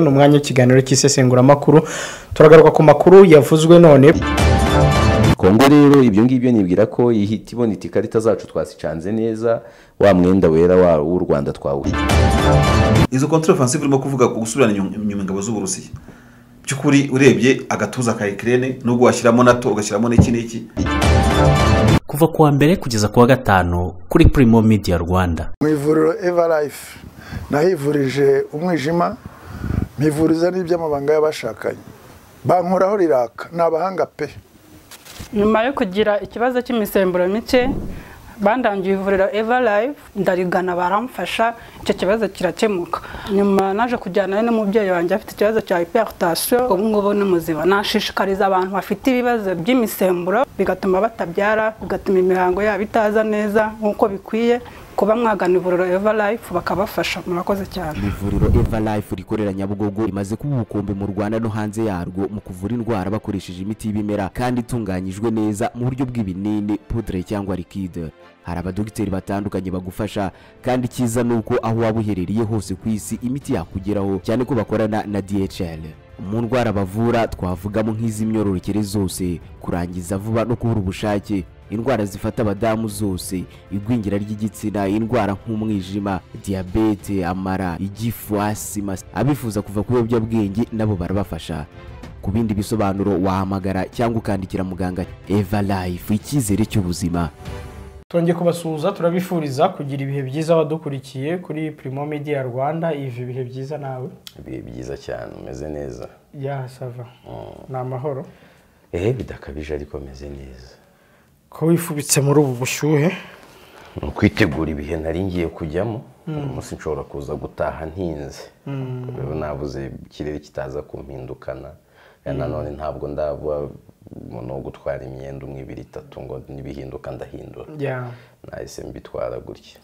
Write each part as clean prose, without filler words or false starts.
Ni umwanya w'ikiganiro cy'isesenguramakuru, turagaruka ku makuru yavuzwe none. Kongo rero ibyo ngibyo nibwira ko ihita ibona iti ikarita zacu twasicanze neza, wa mwenda wera w'u Rwanda twawuye. Izo contre-offensive urimo kuvuga ku gusubirana inyuma ingabo z'Uburusiya, by'ukuri urebye agatuza ka Ukraine nubwo washyiramo NATO ugashyiramo n'iki n'iki. Kuva kuwa mbere kugeza kuwa gatanu kuri Primo Media Rwanda. Mu ivuriro Eva Life nahivurije umwijima, mpivuriza n'iby'amabanga y'abashakanye, bankoraho riraka, ni abahanga pe. Nyuma yo kugira ikibazo cy'imisemburo mike, bandangiye ivuriro Eva Life, ndarigana baramfasha, icyo kibazo kirakemuka. Nyuma naje kujyana n'umubyeyi wanjye afite ikibazo cya hypertension, ubu ngubu ni muzima. Nashishikariza abantu bafite ibibazo by'imisemburo bigatuma batabyara, bigatuma imihango yabo itaza neza nk'uko bikwiye, kuba mwagana ivuriro Eva Life bakabafasha. Murakoze cyane. Ivuriro Eva Life rikorera Nyabugogo rimaze kuba ubukombe mu Rwanda no hanze yarwo mu kuvura indwara bakoresheje imiti y'ibimera kandi itunganyijwe neza mu buryo bw'ibinini, poudre cyangwa liquide. Hari abadogiteri batandukanye bagufasha, kandi cyiza nuko aho waba uherereye hose ku isi imiti yakugeraho, cyane ko bakorana na DHL. Mu ndwara bavura twavugamo nk'iz'imyororokere zose, kurangiza vuba no kubura ubushake, indwara zifata abadamu zose, igwingira ry'igitsina, indwara nk'umwijima, diyabete, amara, igifu, asima. Abifuza kuva ku biyobyabwenge nabo barabafasha. Ku bindi bisobanuro wahamagara cyangwa ukandikira muganga. Eva Life, icyizere cy'ubuzima. Twongeye kubasuhuza, turabifuriza kugira ibihe byiza abadukurikiye kuri Primo Media Rwanda. Ivi ibihe byiza nawe? Ibihe byiza cyane, umeze neza? Ya sava. Ni amahoro. Bidakabije ariko meze neza. Ko wifubitse muri ubu bushyuhe? Ni ukwitegura ibihe nari ngiye kujyamo. Uyu munsi nshobora kuza gutaha ntinze. Nabuze ikirere kitaza kumpindukana. Nanone ntabwo ndaba umuntu wo gutwara imyenda umwe, ibiri, itatu ngo nibihinduka ndahindura. Nahise mbitwara gutya.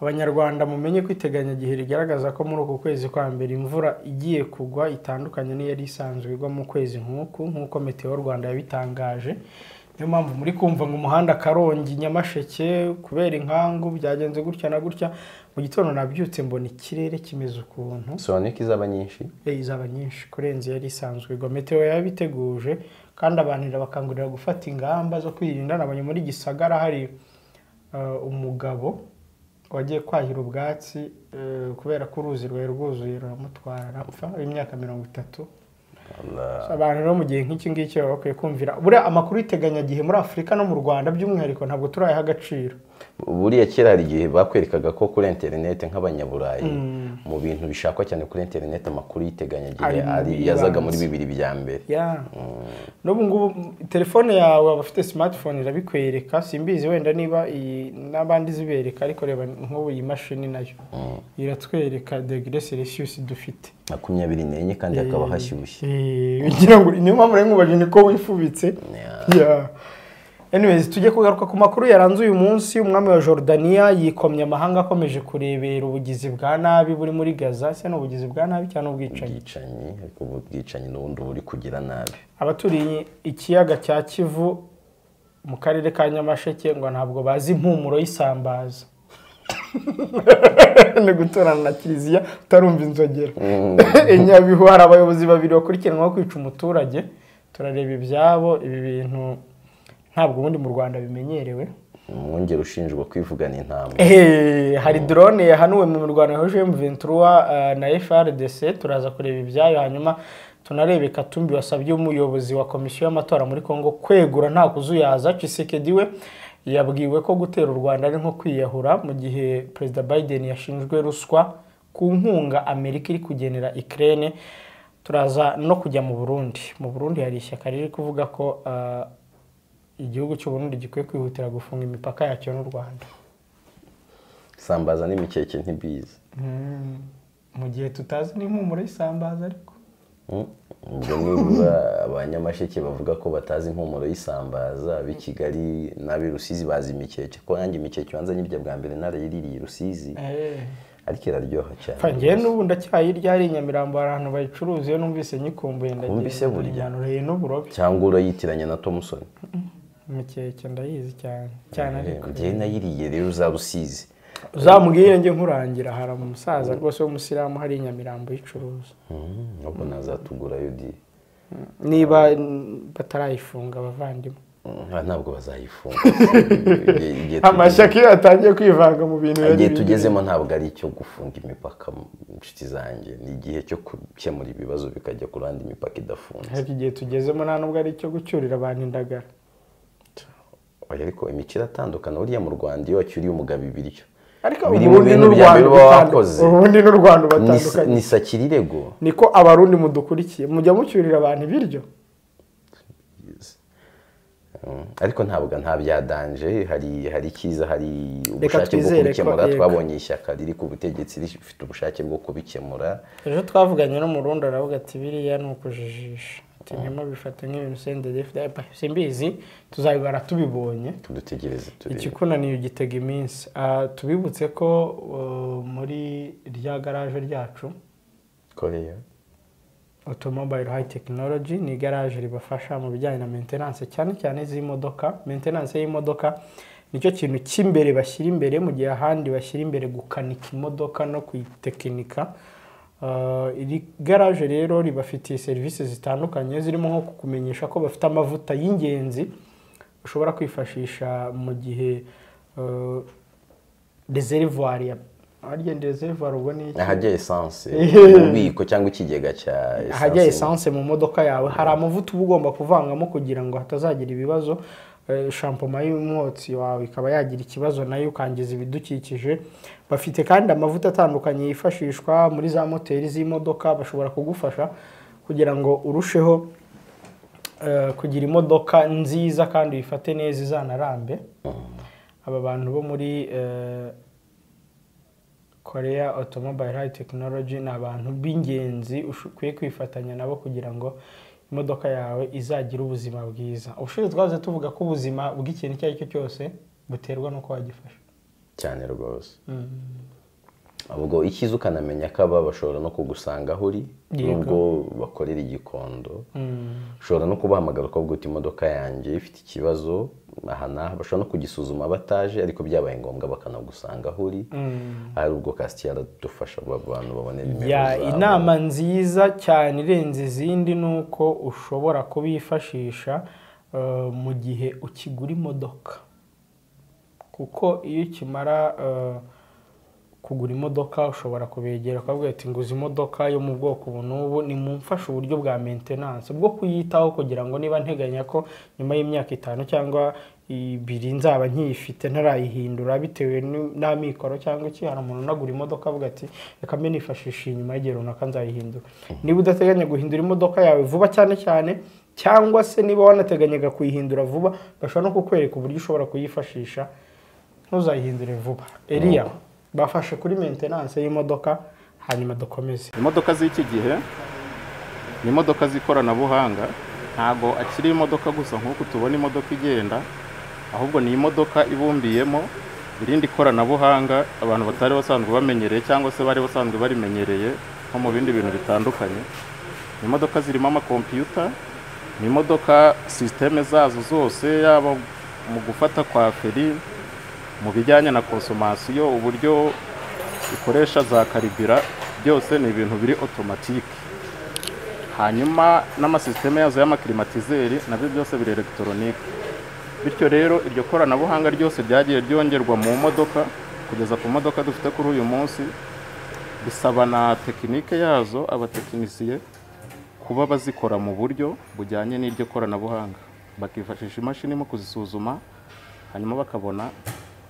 Abanyarwanda mumenye ko iteganyagihe rigaragaza ko muri uku kwezi kwa mbere imvura igiye kugwa itandukanye n'iyari isanzwe igwa mu kwezi nk'uku, nk'uko Meteo Rwanda yabitangaje. Niyo mpamvu muri kumva ngo umuhanda Karongi Nyamasheke kubera inkangu byagenze gutya na gutya. Mu gitondo nabyutse mbona ikirere kimeze ukuntu. Sobanura ko izaba nyinshi? Izaba nyinshi kurenza yari isanzwe igwa. Meteo yabiteguje kandi abantu irabakangurira gufata ingamba zo kwirinda. Nabonye muri Gisagara hari umugabo wagiye kwahira ubwatsi kubera ko uruzi rwari rwuzuye ruramutwara arapfa, imyaka 30. Abantu rero mu gihe nk'iki ngiki baba bakwiye kumvira. Buriya amakuru y'iteganyagihe muri Afurika no mu Rwanda by'umwihariko ntabwo turayaha agaciro. Buriya kera hari igihe bakwerekaga ko kuri interineti nk'abanyaburayi mu bintu bishakwa cyane kuri interineti amakuru y'iteganyagihe ari yazaga muri bibiri bya mbere. N'ubu ngubu telefone yawe abafite smartphone irabikwereka, simbizi wenda niba n'abandi zibereka, ariko reba nk'ubu iyi mashini nayo iratwereka degré Celsius dufite 24 kandi hakaba hashyushye. Ngira ngo niyo mpamvu nkubaje niko wifubitse. Anyways, tujye kugaruka ku makuru yaranze uyu munsi. Umwami wa Jordania yikomye amahanga akomeje kurebera ubugizi bwa nabi buri muri Gaza. Se n'ubugizi bwa nabi cyane ubwicanyi? Ubwicanyi, ariko ubwicanyi n'ubundi buri kugira nabi. Abaturiye ikiyaga cya Kivu mu karere ka Nyamasheke ngo ntabwo bazi impumuro y'isambaza. Ni gutorana na Kiliziya utarumva inzogera. Nyabihu hari abayobozi babiri bakurikiranwaho kwica umuturage. Turareba ibyabo, ibi bintu ntabwo ubundi mu Rwanda bimenyerewe. Umwungeri ushinjwa kwivugana intama. Hari drone yahanuwe mu mirwano yahuje M23 na FARDC, turaza kureba ibyayo. Hanyuma tunarebe Katumbi wasabye umuyobozi wa komisiyo y'amatora muri Kongo kwegura nta kuzuyaza. Tshisekedi we yabwiwe ko gutera u Rwanda ari nko kwiyahura, mu gihe Perezida Biden yashinjwe ruswa ku nkunga Amerika iri kugenera Ukraine. Turaza no kujya mu Burundi. Mu Burundi hari ishyaka riri kuvuga ko igihugu cy'u Burundi gikwiye kwihutira gufunga imipaka yacyo n'u Rwanda. Isambaza n'imikeke ntibizi. Mu gihe tutazi n'impumuro y'isambaza ariko. Ubwo niba abanyamasheke bavuga ko batazi impumuro y'isambaza, ab'i Kigali n'ab'i Rusizi bazi imikeke. Ko nanjye imikeke wanza nyirya bwa mbere narayiririye Rusizi. Ariko iraryoha cyane. Njye n'ubu ndacyayirya, hari i Nyamirambo hari ahantu bayicuruza, iyo numvise nyikumbuye ndagenda. N'uburobe. Cyangwa urayitiranya na Thompson. Imikeke ndayizi cyane cyane ariko. Njye nayiriye rero za Rusizi. Uzamubwire njye nkurangira, hari umusaza rwose w'umusilamu hari i Nyamirambo yicuruza. Ubwo nazatugurayo di. Niba batarayifunga abavandimwe. Ntabwo bazayifunga. Amashyaka iyo yatangiye kwivanga mu bintu igihe tugezemo ntabwo ari icyo gufunga imipaka, inshuti zanjye, ni igihe cyo gukemura ibibazo bikajya ku ruhande, imipaka idafunze. Ariko igihe tugezemo nta nubwo ari icyo gucyurira abantu indagara. Ariko imico iratandukana, buriya mu Rwanda iyo wacyuriye umugabo ibiryo ariko ubundi n'u Rwanda batandukanye. Ni sakirirego. Niko abarundi mudukurikiye mujya mucyurira abantu ibiryo. Ariko ntabwo nta byadanje, hari icyiza, hari ubushake bwo kubikemura. Twabonye ishyaka riri ku butegetsi rifite ubushake bwo kubikemura. Ejo twavuganye n'umurundi aravuga ati biriya ni ukujijisha, ati ntimubifate nk'ibintu CNDD-FDD, simbizi tuzabibara tubibonye, tudutegereze turebe. Ikikunaniye ugitega iminsi. Tubibutse ko muri rya garaje ryacu Korea Automobile High Technology ni garage ribafasha mu bijyanye na maintenance, cyane cyane z'imodoka. Maintenance y'imodoka nicyo kintu cy'imbere bashyira imbere, mu gihe ahandi bashyira imbere gukanika imodoka no kuyitekinika. Iri garage rero ribafitiye serivisi zitandukanye zirimo nko kukumenyesha ko bafite amavuta y'ingenzi ushobora kwifashisha mu gihe reservoir ya reservoir ubwo ni iki? Ahajya essence, ububiko cyangwa ikigega cya essence. Ahajya essence mu modoka yawe hari amavuta uba ugomba kuvangamo kugira ngo hatazagira ibibazo, shampoma y'umwotsi wawe ikaba yagira ikibazo nayo ukangiza ibidukikije. Bafite kandi amavuta atandukanye yifashishwa muri za moteri z'imodoka, bashobora kugufasha kugira ngo urusheho kugira imodoka nziza kandi uyifate neza izanarambe. Aba bantu bo muri Korea Automobile High Technology ni abantu b'ingenzi ukwiye kwifatanya nabo kugira ngo imodoka yawe izagire ubuzima bwiza. Ubushize twaze tuvuga ko ubuzima bw'ikintu icyo ari cyo cyose buterwa n'uko wagifashe. Cyane rwose. Ubwo icyiza ukanamenya ko aba bashobora no kugusanga aho uri, nubwo bakorera igikondo, ushobora no kubahamagara ukavuga uti imodoka yanjye ifite ikibazo aha n'aha, bashobora no kugisuzuma bataje, ariko byabaye ngombwa bakanagusanga aho uri. Ari ubwo Castiel aradufasha abantu babone nimero zabo. Inama nziza cyane irenze izindi ni uko ushobora kubifashisha mu gihe ukigura imodoka, kuko iyo ukimara kugura imodoka ushobora kubegera ukavuga ati nguze imodoka yo mu bwoko ubu n'ubu, nimumfashe uburyo bwa maintenance bwo kuyitaho kugira ngo niba nteganya ko nyuma y'imyaka 5 cyangwa 2 nzaba nkiyifite ntarayihindura bitewe n'amikoro cyangwa iki. Hari umuntu unagura imodoka avuga ati reka mbe nifashisha inyuma y'igihe runaka nzayihindura. Niba udateganya guhindura imodoka yawe vuba cyane cyane, cyangwa se niba wanateganyaga kuyihindura vuba, bashobora no kukwereka uburyo ushobora kuyifashisha ntuzayihindure vuba. Eliya bafashe kuri maintenance y'imodoka, hanyuma dukomeze. Imodoka z'iki gihe ni imodoka z'ikoranabuhanga, ntago akiri imodoka gusa nk'uko tubona imodoka igenda, ahubwo ni imodoka ibumbiyemo irindi koranabuhanga abantu batari basanzwe bamenyereye cyangwa se bari basanzwe barimenyereye nko mu bindi bintu bitandukanye. Ni imodoka zirimo amakompiyuta, ni imodoka systeme zazo zose, yaba mu gufata kwa feri, mu bijyanye na consommation, uburyo ikoresha za karibira, byose ni ibintu biri automatique. Hanyuma n'amasysteme yazo y'amaklimatizeri nabyo byose biri electronique. Bityo rero iryo koranabuhanga ryose ryagiye ryongerwa mu modoka kugeza ku modoka dufite kuri uyu munsi, bisaba na tekinike yazo abatekinisiye kuba bazikora mu buryo bujyanye n'iryo koranabuhanga, bakifashisha imashini mu kuzisuzuma, hanyuma bakabona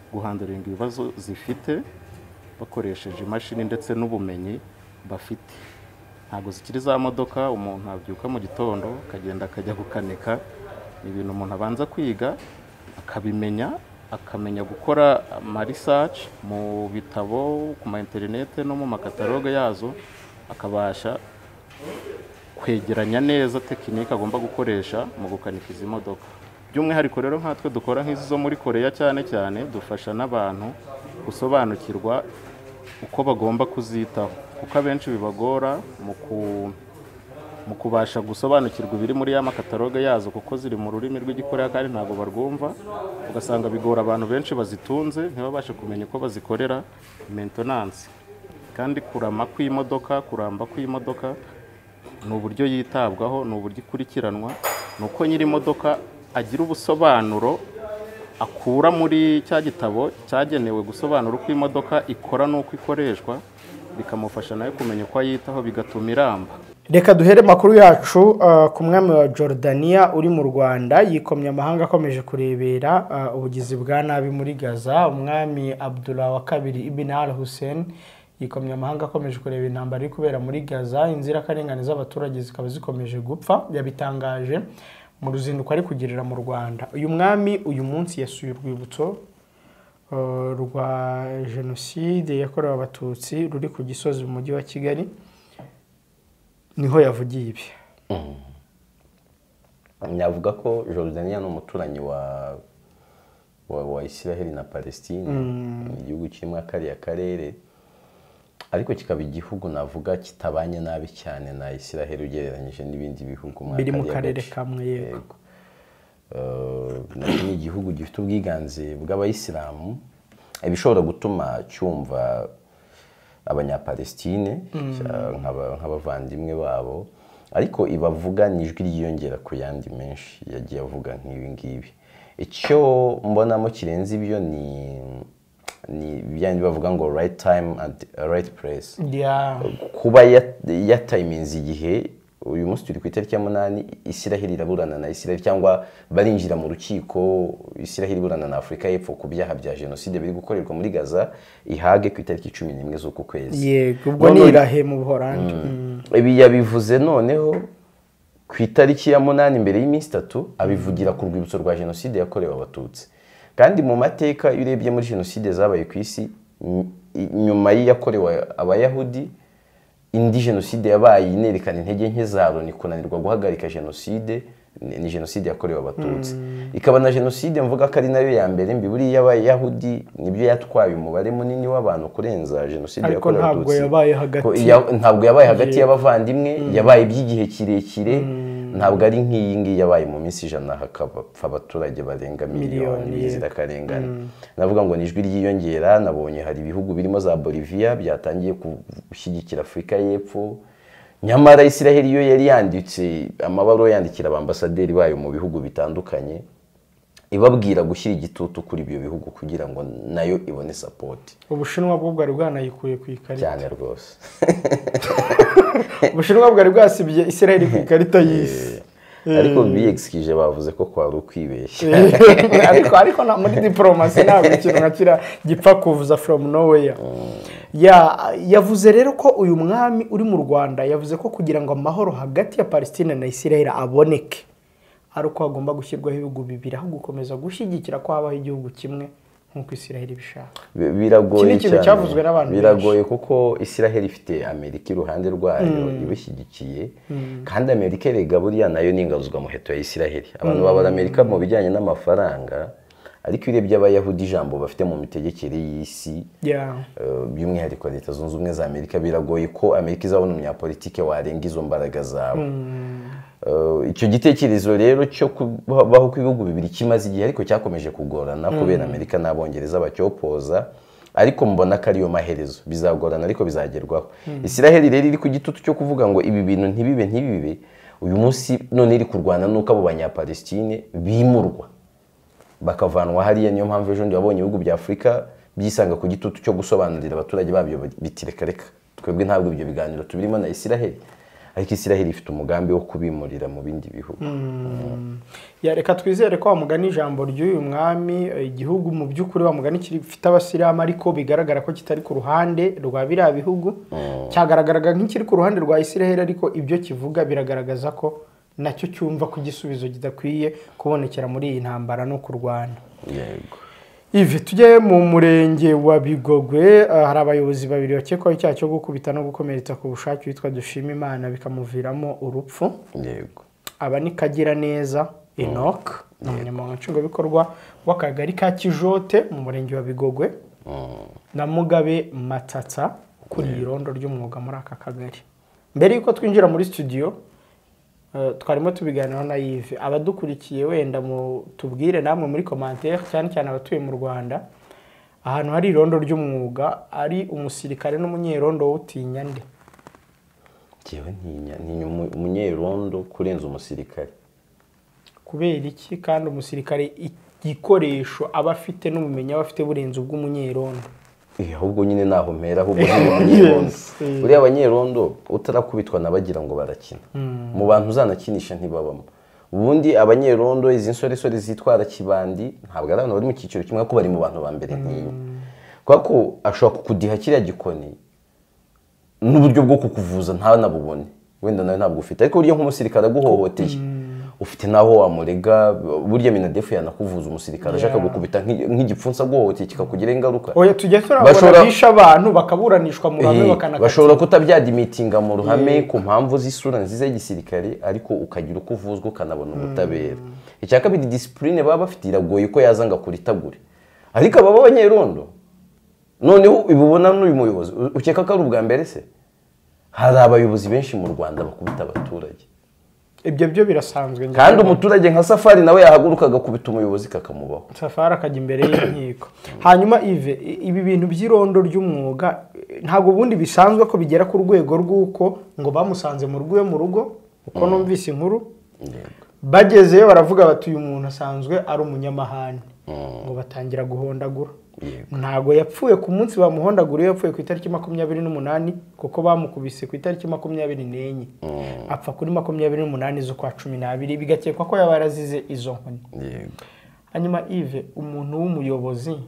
guhanduringa ibibazo zifite bakoresheje imashini ndetse n'ubumenyi bafite. Ntabwo zikiri za modoka umuntu abyuka mu gitondo akagenda akajya gukanika, ibintu umuntu abanza kwiga akabimenya, akamenya gukora ama research mu bitabo, ku ma internet no mu makataloge yazo, akabasha kwegeranya neza tekinike agomba gukoresha mu gukanika izi modoka. By'umwihariko rero nkatwe dukora nk'izi zo muri Korea cyane cyane dufasha n'abantu gusobanukirwa uko bagomba kuzitaho, kuko abenshi bibagora mu kubasha gusobanukirwa ibiri muri ya makataloge yazo, kuko ziri mu rurimi rw'Igikoreya kandi ntabwo barwumva, ugasanga bigora abantu benshi bazitunze ntibabashe kumenya uko bazikorera maintenance. Kandi kurama kw'imodoka, kuramba kw'imodoka ni uburyo yitabwaho, ni uburyo ikurikiranwa, ni uko nyiri imodoka agira ubusobanuro akura muri cya gitabo cyagenewe gusobanura uko imodoka ikora n'uko ikoreshwa, bikamufasha nawe kumenya uko ayitaho, bigatuma iramba. Reka duhere makuru yacu ku mwami wa Jordania uri mu Rwanda yikomye amahanga akomeje kurebera ubugizi bwa nabi muri Gaza. Umwami Abdullah wa kabiri Ibn Al Hussein yikomye amahanga akomeje kureba intambara iri kubera muri Gaza, inzirakarengane z'abaturage zikaba zikomeje gupfa. Yabitangaje mu ruzinduko ari kugirira mu Rwanda. Uyu mwami uyu munsi yasuye urwibutso rwa jenoside yakorewe Abatutsi ruri ku Gisozi mu mujyi wa Kigali, niho yavugiye ibi. Navuga ko Jordania ni umuturanyi wa Israel na Palestine, igihugu kimwe kariya karere, ariko kikaba igihugu navuga kitabanye nabi cyane na Israel ugereranyije n'ibindi bihugu biri mu karere kamwe. Yego, ni igihugu gifite ubwiganze bw'abayisilamu, ibishobora gutuma cyumva abanyapalestine nk'abavandimwe babo, ariko ibavuga ni ijwi ryiyongera ku yandi menshi yagiye avuga nk'ibi ngibi. Icyo mbonamo kirenze ibyo ni byandi bavuga ngo right time and right place. Kuba yatayiminze igihe, uyu munsi turi ku itariki ya 8, Israel iraburana na Israel cyangwa barinjira mu rukiko, Israel iburana na Afurika y'Epfo ku byaha bya jenoside biri gukorerwa muri Gaza, ihage ku itariki 11 z'uku kwezi. Yego, ubwo ni irahe mu Buholandi. Ibi yabivuze noneho ku itariki ya 8 imbere y'iminsi 3, abivugira ku rwibutso rwa jenoside yakorewe Abatutsi. Kandi mu mateka iyo urebye muri jenoside zabaye ku isi nyuma y'iyakorewe Abayahudi, indi jenoside yabaye inerekana intege nke za Loni kunanirwa guhagarika jenoside ni jenoside yakorewe Abatutsi. Ikaba na jenoside mvuga ko ari nayo ya mbere mbi, buriya y'Abayahudi nibyo yatwaye umubare munini w'abantu kurenza jenoside yakorewe Abatutsi. Ntabwo yabaye hagati y'abavandimwe, yabaye iby'igihe kirekire, ntabwo ari nk'iyi ngiyi yabaye mu minsi 100 hakapfa abaturage barenga miliyoni b'inzirakarengane. Navuga ngo ni ijwi ryiyongera. Nabonye hari ibihugu birimo za Bolivia byatangiye gushyigikira Afurika y'Epfo, nyamara Israel yo yari yanditse amabaruwa yandikira abambasaderi bayo mu bihugu bitandukanye ibabwira gushyira igitutu kuri ibyo bihugu kugira ngo nayo ibone support. Ubushinwa bwo bwari bwanayikuye ku ikarita cyane rwose. Ubushinwa bwari bwasibye Israel ku ikarita y'isi, ariko biyexkije bavuze ko kwari ukwibeshya. Ariko na muri diplomasi ntabwo ikintu nka kira gipfa kuvuza from nowhere. Yavuze rero ko uyu mwami uri mu Rwanda yavuze ko kugira ngo amahoro hagati ya Palestine na Israel aboneke ari uko hagomba gushyirwaho ibihugu bibiri, aho gukomeza gushyigikira ko habaho igihugu kimwe nk'uko Israel ibishaka. Biragoye cyane, biragoye kuko Israel ifite Amerika iruhande rwayo ibishyigikiye, kandi Amerika erega buriya nayo ni ingazwa muheto ya Israel. Abantu babara Amerika mu bijyanye n'amafaranga, ariko urebye Abayahudi ijambo bafite mu mitegekere y'isi, by'umwihariko Leta Zunze Ubumwe za Amerika, biragoye ko Amerika izabona umunyapolitike warenga izo mbaraga zabo. Icyo gitekerezo rero cyo kubaho kw'ibihugu bibiri kimaze igihe, ariko cyakomeje kugorana kubera Amerika n'Abongereza bacyopoza, ariko mbona ko ariyo maherezo, bizagorana ariko bizagerwaho. Israel rero iri ku gitutu cyo kuvuga ngo ibi bintu ntibibe, uyu munsi none iri kurwana nuko abo banyapalestine bimurwa bakavanwa hariya. Niyo mpamvu ejo wabonye ibihugu bya Afurika byisanga ku gitutu cyo gusobanurira abaturage babyo biti reka reka twebwe ntabwo ibyo biganiro tubirimo na Israel, ariko Israel ifite umugambi wo kubimurira mu bindi bihugu. Ya reka twizere ko wamugana ijambo ry'uyu mwami, igihugu mu by'ukuri wamugana kirifite abasilamu ariko bigaragara ko kitari ku ruhande rwa biriya bihugu, cyagaragaraga nk'ikiri ku ruhande rwa Israel, ariko ibyo kivuga biragaragaza ko nacyo cyumva ko igisubizo kidakwiye kubonekera muri iyi ntambara no kurwana. Yego. Ivi tujye mu murenge wa Bigogwe, hari abayobozi babiri bakekwaho icyaha cyo gukubita no gukomeretsa ku bushake witwa Dushimimana bikamuviramo urupfu. Yego. Aba ni Kagiraneza Enoch, ni umunyamabanga nshingwabikorwa w'akagari ka Kijote mu murenge wa Bigogwe, na Mugabe Matsatsa ukuriye irondo ry'umwuga muri aka kagari. Mbere yuko twinjira muri studio Twarimo tubiganiraho na Yves. Abadukurikiye wenda mu tubwire namwe muri commentaire, cyane cyane abatuye mu Rwanda, ahantu hari irondo ry'umwuga ari umusirikare n'umunyerondo utinya nde? Jewe ntinya umunyerondo kurenza umusirikare. Kubera iki? Kandi umusirikare igikoresho aba afite n'ubumenyi aba afite burenze ubw'umunyerondo. Ahubwo nyine naho mpera ahubwo n'umunyerondo. Uriya abanyerondo utarakubitwa nabagira ngo barakina. Mu bantu uzanakinisha ntibabamo. Ubundi abanyerondo izi nsoresore zitwara kibandi ntabwo ari abantu bari mu cyiciro kimwe ko bari mu bantu ba mbere ntinya. Kuko ashobora kukudiha kiriya gikoni n'uburyo bwo kukuvuza ntanabubone. Wenda nawe ntabwo ufite. Ariko burya nk'umusirikare aguhohoteye ufite naho wamurega, burya minadefu yanakuvuza umusirikare ashaka gukubita nk'igipfunsi aguhohoteye kikakugira ingaruka. Oya tujye turabona bisha abantu bakaburanishwa mu ruhame bakanakata. Bashobora kutabyadimitinga mu ruhame ku mpamvu z'isura nziza y'igisirikare, ariko ukagira uko uvuzwa ukanabona ubutabera. Icya kabiri, discipline baba bafite iragoye ko yaza ngo akuritabure. Ariko aba b'abanyerondo noneho ibubona n'uyu muyobozi ukeka ko ari ubwa mbere se? Hari abayobozi benshi mu Rwanda bakubita abaturage. Ibyo byo birasanzwe. Kandi umuturage nka Safari nawe yahaguruka agakubita umuyobozi kakamubaho. Safari akajya imbere y'inkiko. Hanyuma Yves, ibi bintu by'irondo ry'umwuga ntabwo ubundi bisanzwe ko bigera ku rwego rw'uko ngo bamusanze mu rugo mu rugo, uko numvise inkuru. Bagezeyo baravuga bati uyu muntu asanzwe ari umunyamahane. Ngo batangira guhondagura. Ntago yapfuye ku munsi bamuhondagura, yapfuye ku itariki 28 kuko bamukubise ku itariki 24. Apfa kuri 28 z'ukwa 12, bigakekwa ko yaba yarazize izo nkoni. Hanyuma Yves, umuntu w'umuyobozi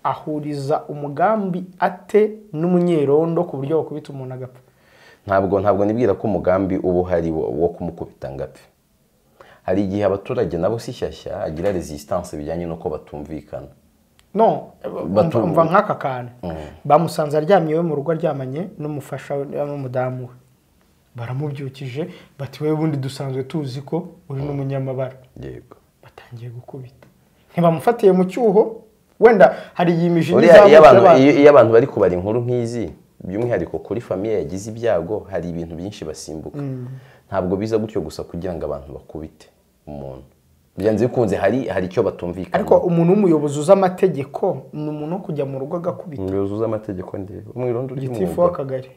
ahuriza umugambi ate n'umunyerondo ku buryo bakubita umuntu agapfa? Ntabwo nibwira ko umugambi uba uhari wo kumukubita ngapfe. Hari igihe abaturage nabo si shyashya agira resistance bijyanye nuko batumvikana. No, umva nk'aka kantu. Bamusanze aryamye we mu rugo aryamanye n'umufasha n'umudamu we. Baramubyukije bati wewe ubundi dusanzwe tuzi ko uri n'umunyamabara. Yego. Batangiye gukubita. Ntibamufatiye mu cyuho, wenda hari yimije n'izamu. Iyo abantu bari kubara inkuru nk'izi, by'umwihariko kuri famille yagize ibyago, hari ibintu byinshi basimbuka. Ntabwo biza gutyo gusa kugira ngo abantu bakubite umuntu. Byanze bikunze hari icyo batumvikana. Ariko umuntu w'umuyobozi uzi amategeko ni umuntu wo kujya mu rugo agakubita. Umuyobozi uzi amategeko ndi umwirondo ry'umwuga. Gitifu w'akagari.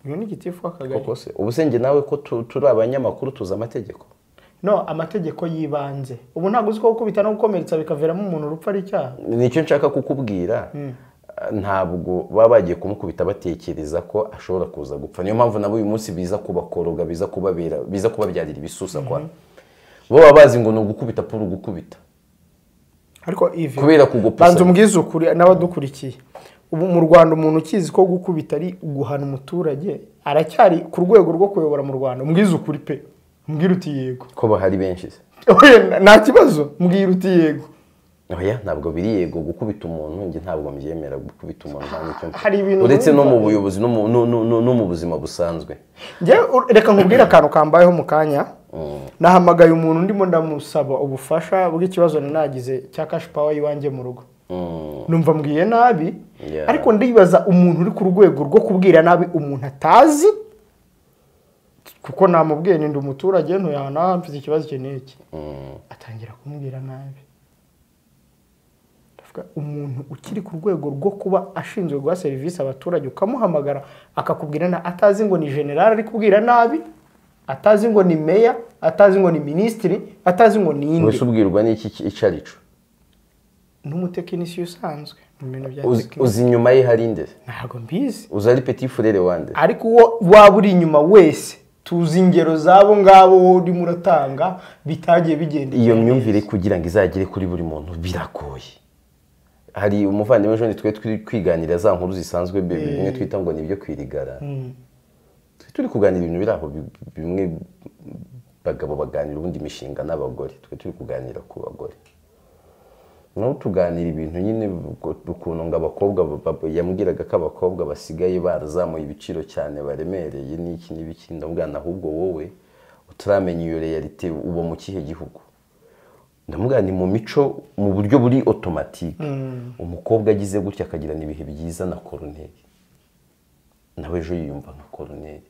Uyu ni gitifu w'akagari. Koko se ubu se nge nawe ko turi abanyamakuru tuzi amategeko? No, amategeko yibanze. Ubu ntabwo uzi ko gukubita no gukomeretsa bikaveramo umuntu urupfu ari icyaha. Nicyo nshaka kukubwira. Ntabwo baba bagiye kumukubita batekereza ko ashobora kuza gupfa. Niyo mpamvu nabo uyu munsi biza kubakoroga, biza kubabera, biza kubabyarira ibisusa kwa. Bo baba bazi ngo ni ugukubita puru gukubita. Ariko Yves, kubera kugupusa. Banza umbwize ukuri n'abadukurikiye. Ubu mu Rwanda umuntu ukizi ko gukubita ari guhana umuturage aracyari ku rwego rwo kuyobora mu Rwanda. Umbwize ukuri pe. Mbwira uti yego. Ko bahari benshi se. Nta kibazo, mbwira uti yego. Oya, ntabwo biri yego gukubita umuntu, nge ntabwo mbyemera gukubita umuntu nta nicyo. Hari ibintu uretse no mu buyobozi no mu buzima busanzwe. Nge reka nkubwire akantu kambayeho mu kanya. Nahamagaye umuntu ndimo ndamusaba ubufasha bw'ikibazo nagize cya cash power iwanjye mu rugo. Numva mbwiye nabi, ariko ndibaza umuntu uri ku rwego rwo kubwira nabi umuntu atazi, kuko namubwiye ndi umuturage ntuyana mfite ikibazo iki n'iki. Atangira kumbwira nabi. Umuntu ukiri ku rwego rwo kuba ashinzwe guha serivisi abaturage ukamuhamagara akakubwira na atazi ngo ni general ari kubwira nabi, atazi ngo ni meya, atazi ngo ni ministri, atazi ngo ni inde. Wese ubwirwa n'iki icarico? N'umutekinisiye usanzwe mu bintu bya tekiniki. Uzi inyuma ye hari inde? Ntabwo mbizi. Uzi ari petit frere wande? Ariko uwo waba uri inyuma wese tuzi ingero zabo ngabo urimo uratanga bitagiye bigenda. Iyo myumvire kugira ngo izagere kuri buri muntu biragoye. Hari umuvandimwe ejo twe twiganira za nkuru zisanzwe bimwe twita ngo nibyo kwirigara. Turi kuganira ibintu biraho bimwe bagabo baganira ubundi mishinga n'abagore, twe turi kuganira ku bagore. No tuganira ibintu nyine ukuntu ngo abakobwa yambwiraga ko abakobwa basigaye barazamuye ibiciro cyane baremereye n'iki n'ibiki, ndamubwira ahubwo wowe utaramenya iyo realite uba mu kihe gihugu. Ndamubwira ni mu mico mu buryo buri automatique. Umukobwa agize gutya akagirana ibihe byiza na koroneri, nawe ejo yiyumva nka koroneri.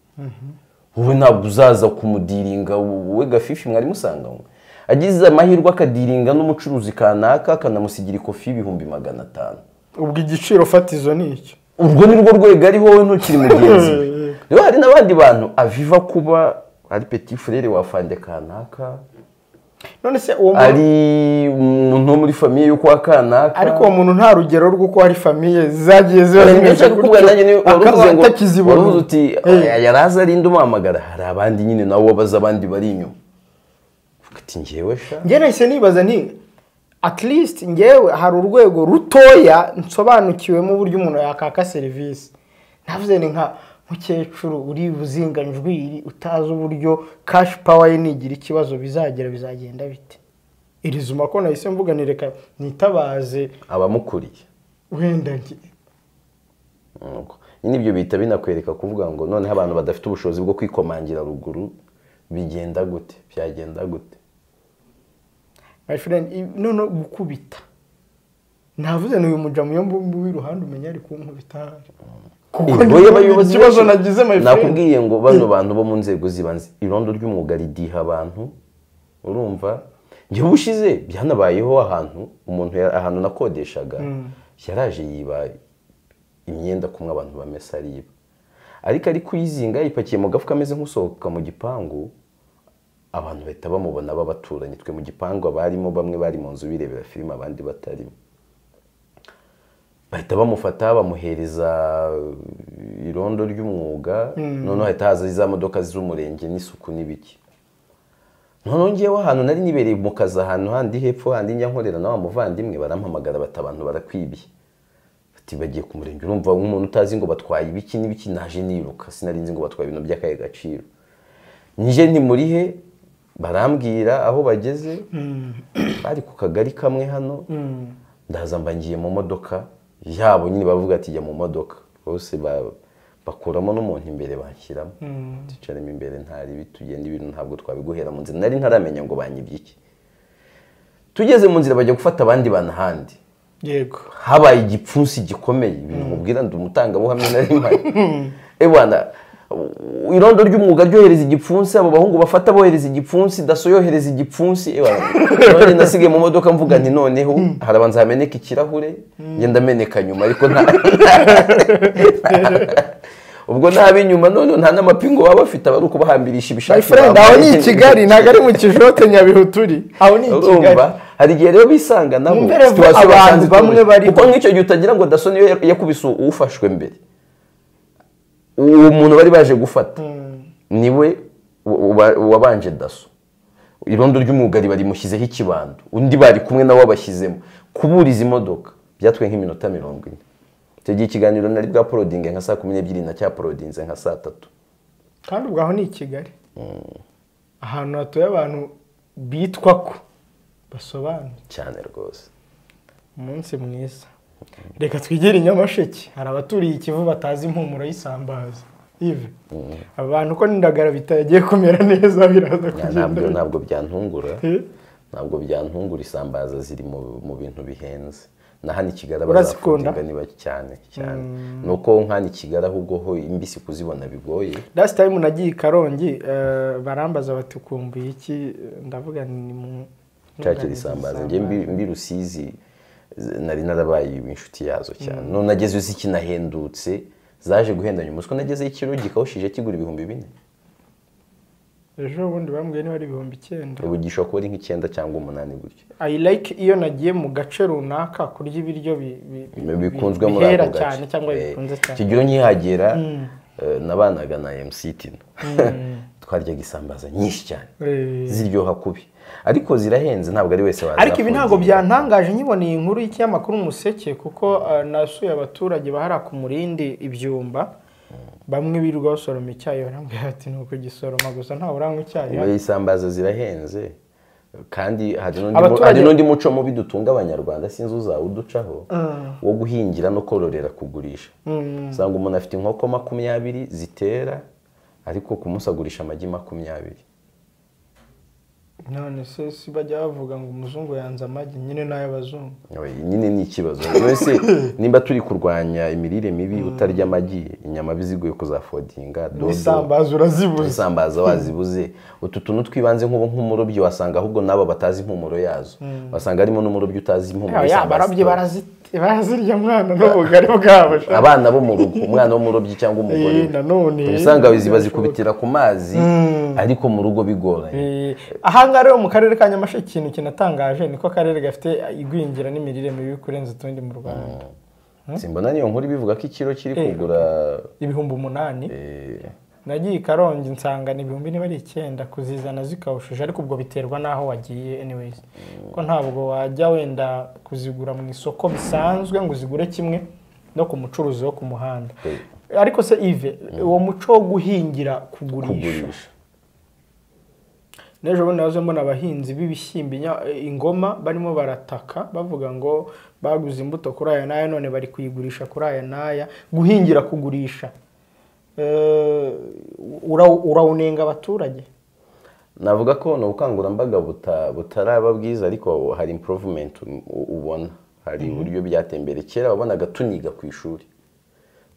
Wowe ntabwo uzaza kumudiringa, wowe Gafifi mwari musanganywe. Agize amahirwe akadiringa n'umucuruzi kanaka akanamusigira ikofi 500,000. Ubwo igiciro fatizo ni icyo. Urwo ni rwo rwego ariho, wowe ntukiri mugenzi we. Rero hari n'abandi bantu aviva kuba ari petit frère wa fande kanaka, none se uwo muntu ari umuntu wo muri famille yo kwa kanaka, ariko uwo muntu nta rugero rw'uko hari famille zagiye ziba zimeze gutyo. Akaba atakizibona. Waruvuze uti yaraza arinda umuhamagara, hari abandi nyine nabo baza abandi bari inyuma. Uvuga ati njyewe sha. Njye nahise nibaza nti at least njyewe hari urwego rutoya nsobanukiwemo uburyo umuntu yakaka serivisi. Navuze ni nka mukecuru uri buzinga njwiri utazi uburyo cash power ye nigira ikibazo bizagera bizagenda bite. Iri zuma ko nahise mvuga ni reka nitabaze abamukuriye wenda nge. Nyine ibyo bihita binakwereka kuvuga ngo noneho abantu badafite ubushobozi bwo kwikomangira ruguru bigenda gute, byagenda gute. My friend, none gukubita. Navuze n'uyu mujamu yo w'iruhande umenya ari kunkubita. Kuko abayobozi ikibazo nagize my friend. Nakubwiye ngo bano bantu bo mu nzego zibanze irondo ry'umwuga ridiha abantu, urumva? Njye ubushize byanabayeho ahantu umuntu ahantu nakodeshaga yaraje yiba imyenda kumwe abantu bamesa ariba. Ariko ari kuyizinga yipakiye mu gafuka ameze nk'usohoka mu gipangu, abantu bahita bamubona b'abaturanyi. Twe mu gipangu abarimo bamwe bari mu nzu birebera filime abandi batarimo. Bahita bamufata bamuhereza irondo ry'umwuga, noneho hahita haza za modoka z'umurenge n'isuku n'ibiki. Noneho ngewe ahantu nari nibereye mu kazi ahantu handi hepfo handi njya nkorera na wa muvandimwe, barampamagara bati abantu barakwibye. Bati bagiye ku murenge, urumva nk'umuntu utazi ngo batwaye ibiki n'ibiki, naje niruka sinari nzi ngo batwaye ibintu by'akahe gaciro. Nje nti muri he, barambwira aho bageze, bari ku kagari kamwe hano, ndaza mba ngiye mu modoka yabo nyine bavuga ati jya mu modoka, bose bakuramo n'umuntu imbere banshyiramo, ticaramo imbere ntari bitugenda ibintu ntabwo twabiguhera mu nzira, nari ntaramenya ngo banyibye iki. Tugeze mu nzira bajya gufata abandi bantu ahandi. Yego. Habaye igipfunsi gikomeye, ibintu mubwira ndi umutangabuhamya nari mpari. Bwana, irondo ry'umwuga ryohereza igipfunsi, abo bahungu bafata bohereza igipfunsi, daso yohereza igipfunsi. None nasigaye mu modoka mvuga nti noneho harabanza hameneka ikirahure, ngenda meneka nyuma ariko nta ubwo nabi nyuma none nta n'amapingo baba bafite abari uko bahambirisha ibishaki. My friend, aho ni i Kigali ntago ari mu Kijote Nyabihu turi. Aho ni i Kigali. Hari igihe rero bisanga nabo abantu bamwe bari kuko nk'icyo gihe utagira ngo daso niyo yakubise ufashwe mbere. Uwo muntu bari baje gufata niwe wabanje daso. Irondo ry'umwuga barimushyizeho ikibando, undi bari kumwe nawe wabashyizemo. Kuburiza imodoka byatwe nk'iminota 40. Icyo gihe ikiganiro nari bwa porodinge nka saa 12 na cya porodinze nka saa 3. Kandi ubwo aho ni i Kigali. Ahantu hatuye abantu bitwa ko basobanutse cyane rwose. Umunsi mwiza. Reka twigire Nyamasheke, hari abaturiye Ikivu batazi impumuro y'isambaza. Yves, abantu ko n'indagara bitagiye kumera neza biraza kugenda. Ntabwo byantungura. Ntabwo byantungura, isambaza ziri mu bintu bihenze. Na hano i Kigali abazakunda niba cyane cyane. Nuko nk'hano i Kigali ahubwo ho imbisi kuzibona bigoye. Last time nagiye i Karongi barambaza bati ukumbuye iki, ndavuga ni mu cyakira isambaza. Njye mbi Rusizi nari narabaye inshuti yazo cyane. None nageze zikinahendutse, zaje guhendanya umuswa, nageze ikiro gikawushije kigura 4000. Ejo bundi bambwiye niba ari 9000. Ubu gishobora kuba ari nk'icyenda cyangwa 8 gutyo. I like iyo nagiye mu gace runaka kurya ibiryo bikunzwe muri ako gace cyane cyangwa bikunze cyane. Kigiro nkihagera nabanaga na MC Tino. Twaryaga isambaza nyinshi cyane. Ziryoha kubi. Ariko zirahenze ntabwo ari wese waza. Ariko ibi ntabwo byantangaje nkiboneye inkuru y'ikinyamakuru Umuseke, kuko nasuye abaturage bahara ku Murindi ibyumba, bamwe birirwa basoroma icyayi barambwira ati nuko gisoroma gusa nta uranywa icyayi. Isambaza zirahenze kandi hari n'undi muco mubi dutunga abanyarwanda sinzi uzawuducaho wo guhingira no kororera kugurisha. Usanga umuntu afite inkoko 20 zitera ariko ku munsi agurisha amagi 20. None se si bajya bavuga ngo umuzungu yanze amagi, nyine n'ay'abazungu. Nyine ni ikibazo. Wese nimba turi kurwanya imirire mibi, utarya amagi, inyama bizigoye kuzafodinga, dodo, isambaza urazibuze, isambaza wazibuze. Utu tuntu twibanze nk'ubu nk'umurobyi wasanga ahubwo nabo batazi impumuro yazo. Wasanga harimo n'umurobyi utazi impumuro y'isambaza. Abarobyi barazirya mwana n'ubugari bwabo. Abana bo mu rugo, umwana w'umurobyi cyangwa umugore. Nanone usanga bazikubitira ku mazi, ariko mu rugo bigoranye. Aha rero mu karere ka Nyamasheke ikintu kinatangaje niko akarere gafite igwingira n'imirire mibi kurenza utundi mu Rwanda. Simbona niyo nkuru bivuga ko ikiro kiri kugura 8,000. Nagiye i Karongi nsanga ni 9,000 kuzizana zikawushije, ariko ubwo biterwa n'aho wagiye anyways. Ko ntabwo wajya wenda kuzigura mu isoko bisanzwe ngo uzigure kimwe no ku mucuruzi wo ku muhanda. Ariko se Yves, uwo muco wo guhingira kugurisha. N'ejo bundi nahoze mbona abahinzi b'ibishyimbo ingoma barimo barataka bavuga ngo baguze imbuto kuri aya n'aya none bari kuyigurisha kuri aya n'aya. Guhingira kugurisha urawunenga abaturage? Navuga ko ni ubukangurambaga butaraba bwiza, ariko hari improvement ubona, hari uburyo byatembere. Kera wabonaga tuniga ku ishuri,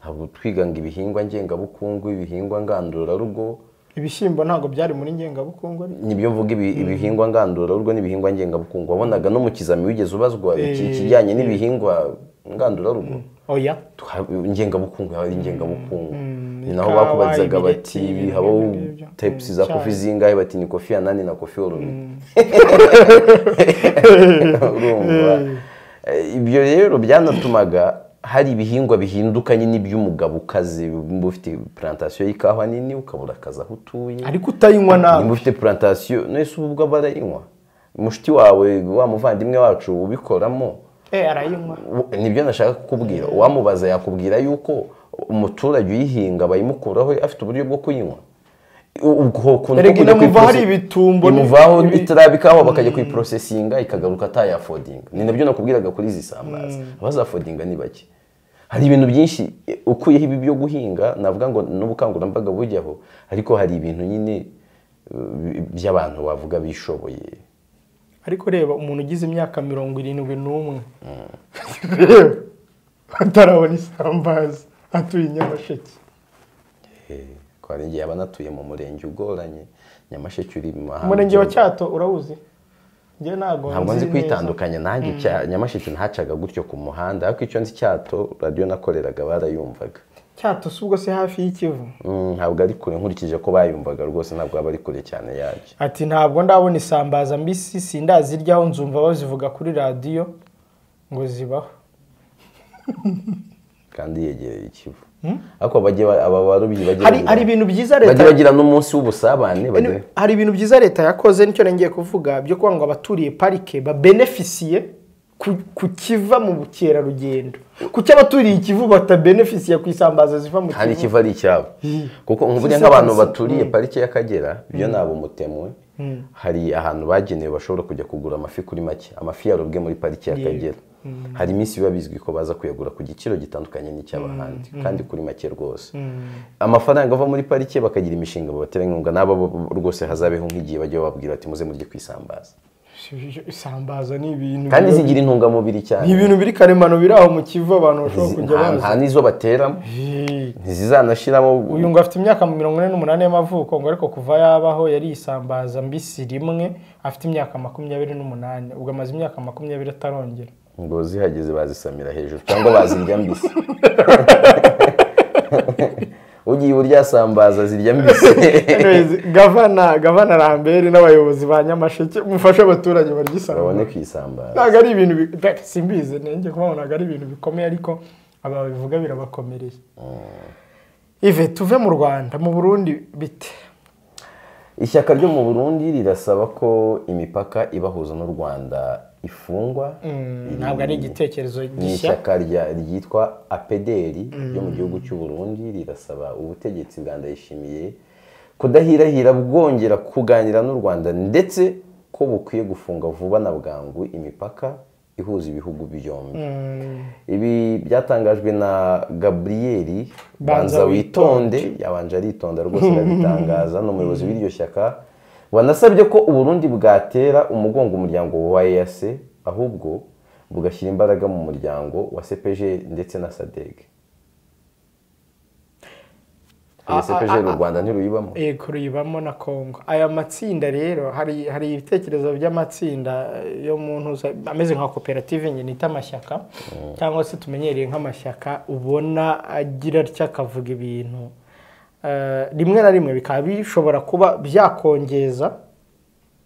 ntabwo twiga ngo ibihingwa ngengabukungu, ibihingwa ngandurarugo. Ibishyimbo ntabwo byari muri ngengabukungu, nibyo mvuga, ibihingwa ngandurarugo n'ibihingwa ngengabukungu. Wabonaga no mu kizami wigeze ubazwa ikijyanye n'ibihingwa ngandurarugo? Oya, ngengabukungu yaba ari ngengabukungu. Ni naho bakubazaga bati habaho types za kofi zingahe, bati ni kofi ya nani na kofi orumi. Urumva ibyo rero byanatumaga hari ibihingwa bihindukanye n'iby'umugabo ukaze. Nimba ufite plantation y'ikawa nini ukabura akazi aho utuye, ariko utayinywa nawe. Nimba ufite plantation nese ubwo barayinywa, mushiti wawe wa muvandimwe wacu ubikoramo arayinywa. Nibyo nashaka kukubwira. Uwamubaza yakubwira yuko umuturage uyihinga bayimukuraho afite uburyo bwo kuyinywa. Imuvaho itarabikaho bakajya kuyiprocesinga ikagaruka atayafodinga. Ni nabyo nakubwiraga kuri izi sambaza, abazafodinga ni bake. Hari ibintu byinshi ukuyeho ibi byo guhinga, navuga ngo n'ubukangurambaga bujyaho, ariko hari ibintu nyine by'abantu bavuga bishoboye. Ariko reba umuntu ugize imyaka 71 atarabona isambaza atuye Nyamasheke. Hari igihe aba anatuye mu murenge ugoranye, Nyamasheke uri mu mahanga. Umurenge wa Cyato urawuzi? Njye ntabwo nzi kwitandukanya nanjye. Nyamasheke ntacaga gutyo ku muhanda, ariko icyo nzi Cyato radiyo nakoreraga barayumvaga. Cyato si ubwo se hafi y'ikivu? Ntabwo ari kure, nkurikije ko bayumvaga rwose ntabwo aba ari kure cyane yacyo. Ati ntabwo ndabona isambaza mbisi, sindaziryaho, nzumva bazivuga kuri radiyo ngo zibaho. Kandi yegereye ikivu. Ariko aba barobyi bagiye hari ibintu byiza leta bagiye bagira n'umunsi w'ubusabane. Hari ibintu byiza leta yakoze, nicyo ngiye kuvuga, byo kuba ngo abaturiye parike babenefisiye ku kiva mu bukerarugendo. Kuki abaturiye ikivu batabenefisiye ku isambaza ziva mu kivu? Hari ikivu ari icyabo. Kuko nkuvuge nk'abantu baturiye parike y'Akagera, byo nabo umutemwe, hari ahantu bagenewe bashobora kujya kugura amafi kuri make, amafi yarobwe muri parike y'Akagera. Hari iminsi biba bizwi ko baza kuyagura ku giciro gitandukanye n'icy'abahandi, kandi kuri make rwose. Amafaranga ava muri parike bakagira imishinga babatera inkunga, nabo rwose hazabeho nk'igihe bajya bababwira bati muze murye kwisambaza. Isambaza ni ibintu kandi zigira intungamubiri cyane, ni ibintu biri karemano biri aho mu Kivu abantu bashobora kujya baza, nta n'izo bateramo, ntizizanashiramo. Uyu ngo afite imyaka 48 y'amavuko, ngo ariko kuva yabaho yari isambaza mbisi rimwe afite imyaka 28, ubwo amaze imyaka 20 atarongera. Ngo zihageze bazisamira hejuru cyangwa bazirya mbisi. Ugiye urya sambaza zirya mbisi. Gavana Lambert n'abayobozi ba Nyamasheke mufashe abaturage barya isambaza, babone kwisambaza. Ntabwo ari ibintu simbizi nenge kubona, ntabwo ari ibintu bikomeye, ariko ababivuga birabakomereye. Yves, tuve mu Rwanda, mu Burundi bite? Ishyaka ryo mu Burundi rirasaba ko imipaka ibahuza n'u Rwanda ifungwa. Ntabwo ari igitekerezo gishya. Ni ishyaka ryitwa APDR ryo mu gihugu cy'u Burundi rirasaba ubutegetsi bwa Ndayishimiye kudahirahira bwongera kuganira n'u Rwanda, ndetse ko bukwiye gufunga vuba na bwangu imipaka ihuza ibihugu byombi. Ibi byatangajwe na Gabriel Banza Witonde, yabanje aritonda rwose arabitangaza, n'umuyobozi w'iryo shyaka Wanasabye ko Uburundi bwatera umugongo umuryango wa EAC ahubwo bugashyira imbaraga mu muryango wa CPG ndetse na SADC. CPG u Rwanda ntiruyibamo. Yego ruyibamo na Congo. Aya matsinda rero hari ibitekerezo by'amatsinda yo mu ntuza ameze nka koperative nyine ita amashyaka cyangwa se tumenyereye nk'amashyaka ubona agira atya akavuga ibintu rimwe na rimwe bikaba bishobora kuba byakongeza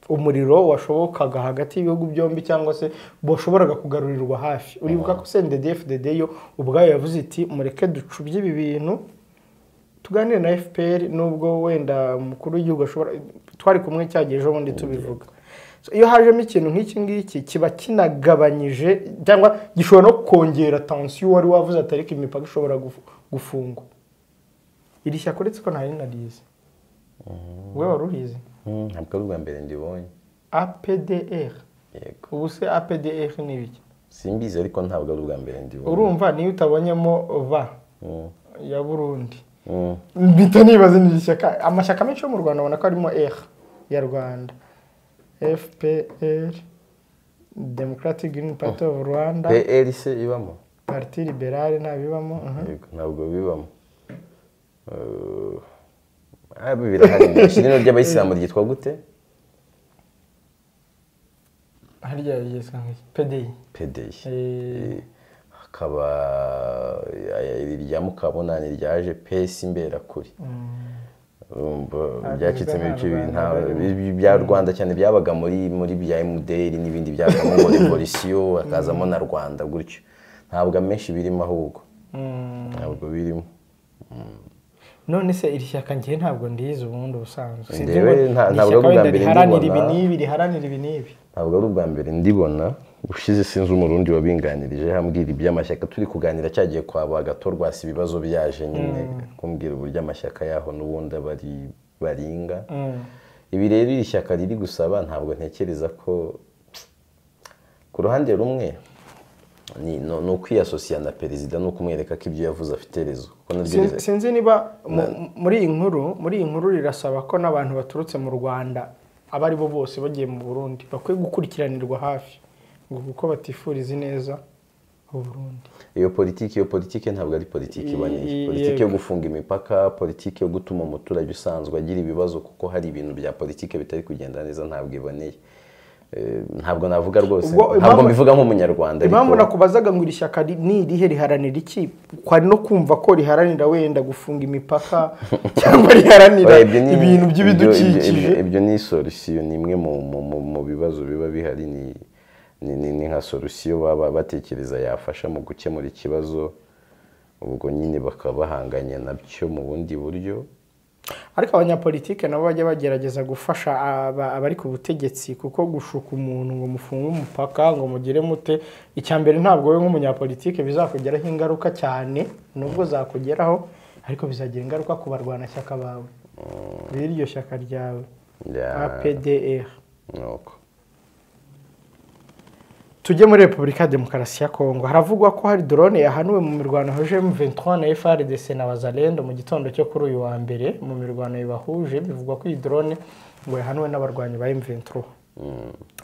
umuriro washobokaga hagati y'ibihugu byombi cyangwa se washoboraga kugarurirwa hafi. Uribuka ko CNDD-FDD yo ubwayo yavuze iti mureke ducubye ibi bintu tuganire na FPR nubwo wenda umukuru w'igihugu ashobora twari kumwe cyagiye ejo bundi tubivuga. So, iyo hajemo ikintu nk'iki ngiki kiba kinagabanyije cyangwa gishobora no kongera tension wari wavuze atari ko imipaka ishobora gufungwa. Iri shyaka uretse ko ntari narize. Wowe wari urizi? Ntabwo ari ubwa mbere ndibonye. APDR. Yego. Ubu se APDR ni ibiki? Simbizi ariko ntabwo ari ubwa mbere ndibonye. Urumva niyo utabonyemo va ya Burundi. Mpita nibaza ni ishyaka. Amashyaka menshi yo mu Rwanda ubona ko arimo R ya Rwanda. FPR, Democratic Green Party of Rwanda. PLC ibamo. Parti Liberale ntabibamo. Yego ntabwo bibamo. Birahari. Ishirino ry'abayisilamu ryitwa gute? Harya ryitwa PDI. PDI. Hakaba irya Mukabunani ryaje PS Imberakuri. Byacitsemo ibice bya Rwanda cyane byabaga muri bya MDR n'ibindi byagamo revolution akazamo na Rwanda gutyo. Ntabwo amenshi birimo ahubwo. Ntabwo birimo. None se iri shyaka ngiye ntabwo ndize ubundi ubusanzwe. Ntabwo ari ubwa mbere ndibona. Ibi n'ibi riharanira ibi n'ibi. Ntabwo ari ubwa mbere ndibona. Ushize sinzi umurundi wabinganirije hambwira iby'amashyaka turi kuganira cyagiye kwa Bagatorwasi ibibazo byaje nyine kumbwira uburyo amashyaka yaho n'ubundi bari baringa. Ibi rero iri shyaka riri gusaba ntabwo ntekereza ko ku ruhande rumwe ni ukwiyasosiya na perezida no kumwereka ko ibyo yavuze afite rezo. Sinzi niba muri iyi nkuru rirasaba ko n'abantu baturutse mu Rwanda abari bo bose bagiye mu Burundi bakwiye gukurikiranirwa hafi ngo kuko batifuriza neza Burundi. Iyo politiki ntabwo ari politiki iboneye. Politiki yo gufunga imipaka, politiki yo gutuma umuturage usanzwe agira ibibazo kuko hari ibintu bya politiki bitari kugenda neza ntabwo iboneye. Ntabwo navuga rwose, ntabwo mbivuga nk'umunyarwanda. Impamvu nakubazaga ngo iri shyaka ni irihe riharanira iki, kwari no kumva ko riharanira wenda gufunga imipaka cyangwa riharanira ibintu by'ibidukikije. Ibyo ni solution, ni imwe mu bibazo biba bihari, ni nka solution baba batekereza yafasha mu gukemura ikibazo, ubwo nyine bakaba bahanganye nabyo mu bundi buryo. Ariko abanyapolitike nabo bajya bagerageza gufasha abari ku butegetsi, kuko gushuka umuntu ngo mufunge umupaka ngo mugire mute, icyambere ntabwo we nk'umunyapolitike bizakugeraho ingaruka cyane, nubwo zakugeraho ariko bizagira ingaruka ku barwanashyaka bawe b'iryo shyaka ryawe APDR. Tujye muri Repubulika ya Demokarasi ya Kongo. Haravugwa ko hari drone yahanuwe mu mirwano yahuje M23 na FARDC na Wazalendo mu gitondo cyo kuri uyu wa mbere. Mu mirwano ibahuje bivugwa ko iyi drone ngo yahanuwe n'abarwanyi ba M23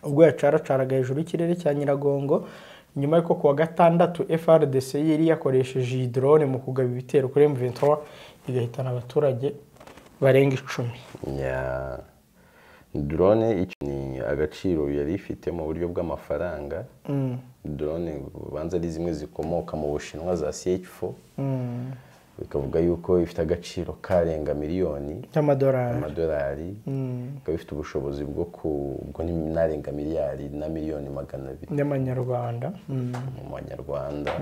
ubwo yacaracaraga hejuru y'ikirere cya Nyiragongo, nyuma y'uko kuwa gatandatu FARDC yari yakoresheje iyi drone mu kugaba ibitero kuri M23 igahitana abaturage barenga 10. Drone ni agaciro yari ifite mu buryo bw'amafaranga. Drone banza ari zimwe zikomoka mu Bushinwa za CH4. Bikavuga yuko ifite agaciro karenga miliyoni y'amadolari. Ikaba ifite ubushobozi bwo ubwo narenga miliyari na miliyoni 200 y'amanyarwanda. Mu manyarwanda.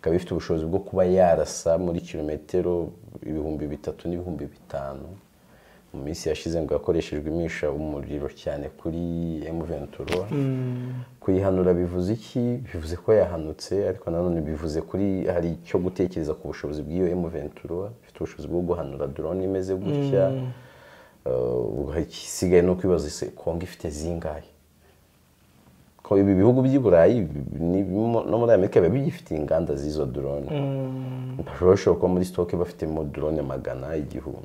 Ikaba ifite ubushobozi bwo kuba yarasa muri kilometero 3000 n'ibihumbi 5,000. Mu minsi yashize ngo yakoreshejwe imisha umuriro cyane kuri M23. Kuyihanura bivuze iki? Bivuze ko yahanutse, ariko nanone bivuze kuri hari icyo gutekereza ku bushobozi bw'iyo M23 ifite ubushobozi bwo guhanura drone imeze gutya. Isigaye no kwibaza ese Kongo ifite zingahe? Ko ibi bihugu by'i Burayi no muri Amerika biba bigifite inganda z'izo drone. Bashobora kuba muri stock bafitemo drone 100,000.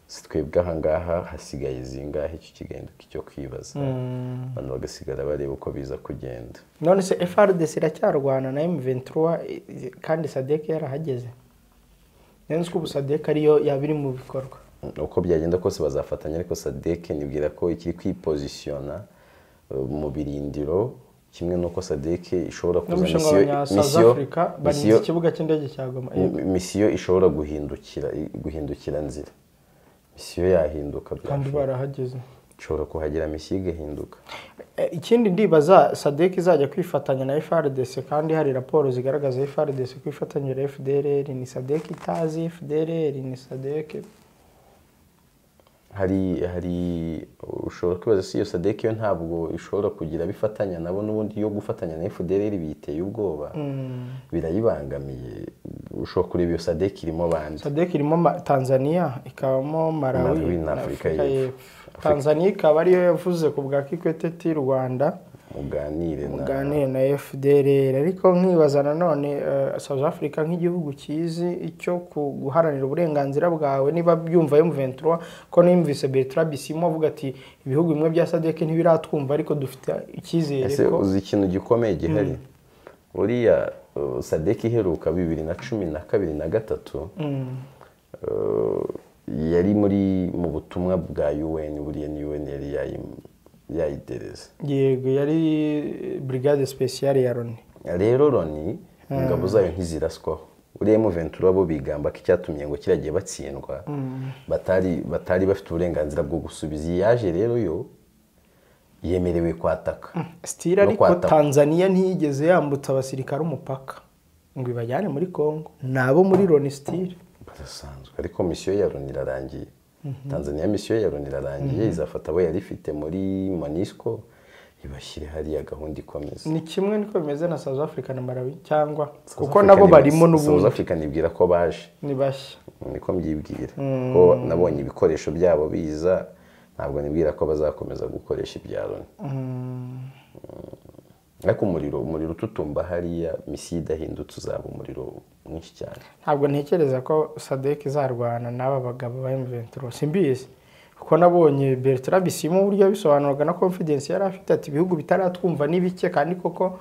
Si twebwe ahangaha hasigaye zingahe? Icyo kigahinduka icyo kwibaza, abantu bagasigara bareba uko biza kugenda. None se FARDC iracyarwana na M23 kandi SADC yarahageze? Nzi ko ubu SADC ariyo yaba iri mu bikorwa. Uko byagenda kose bazafatanya, ariko SADC nibwira ko ikiri kwipozisiyona mu birindiro, kimwe n'uko SADC ishobora kuza misiyo misiyo ikibuga cy'indege cya Goma, misiyo ishobora guhindukira nzira, misiyo yahinduka kandi barahageze, ishobora kuhagera misiyo igahinduka. Ikindi ndibaza, SADC izajya kwifatanya na FARDC kandi hari raporo zigaragaza FARDC kwifatanya na FDLR. Ni SADC itazi FDLR? Ni SADC hari ushobora kwibaza si iyo SADC yo ntabwo ishobora kugira bifatanya nabo, n'ubundi yo gufatanya na FDLR biteye ubwoba, birayibangamiye. Ushobora kureba iyo SADC irimo bande. SADC irimo Tanzania, ikabamo Malawi na Afurika y'Epfo. Tanzania ikaba ariyo yavuze ku bwa Kikwete ti Rwanda muganire na FDLR. Ariko nkibaza nanone South Africa nk'igihugu kizi icyo guharanira uburenganzira bwawe, niba byumva M23, ko nimvise Bertrand Bisimwa avuga ati ibihugu bimwe bya SADC ntibiratwumva ariko dufite icyizere ko. Uzi ikintu gikomeye gihari, uriya SADC iheruka 2012 na 3 yari muri mu butumwa bwa UN, buriya ni UN yari yayidereza. Yego, yari brigade spéciale ya Loni. Rero Loni ingabo zayo ntiziraswaho. Uriya M23 bo bigamba ko icyatumye ngo kiragiye batsindwa batari bafite uburenganzira bwo gusubiza. Yaje rero yo yemerewe kwataka. Stira ariko Tanzania ntiyigeze yambutsa abasirikare umupaka ngo ibajyane muri Kongo, nabo muri Loni stira barasanzwe. Ariko misiyo ya Loni irarangiye. Tanzania misiyo ya Loni irarangiye, izafata abo yari ifite muri MONUSCO ibashyire hariya gahunda ikomeza. Ni kimwe niko bimeze na South Africa na Malawi, cyangwa kuko nabo barimo n'ubundi. South Africa nibwira ko baje ni bashya, niko mbyibwira, ko nabonye ibikoresho byabo biza, ntabwo nibwira ko bazakomeza gukoresha ibya Loni. Ariko umuriro ututumba hariya, misiyo idahindutse uzaba umuriro mwinshi cyane. Ntabwo ntekereza ko SADC izarwana n'aba bagabo ba M23, simbizi, kuko nabonye Bertrand Bisimwa uburyo bisobanuraga na confidence yari afite, ati ibihugu bitaratwumva ni bike, kandi koko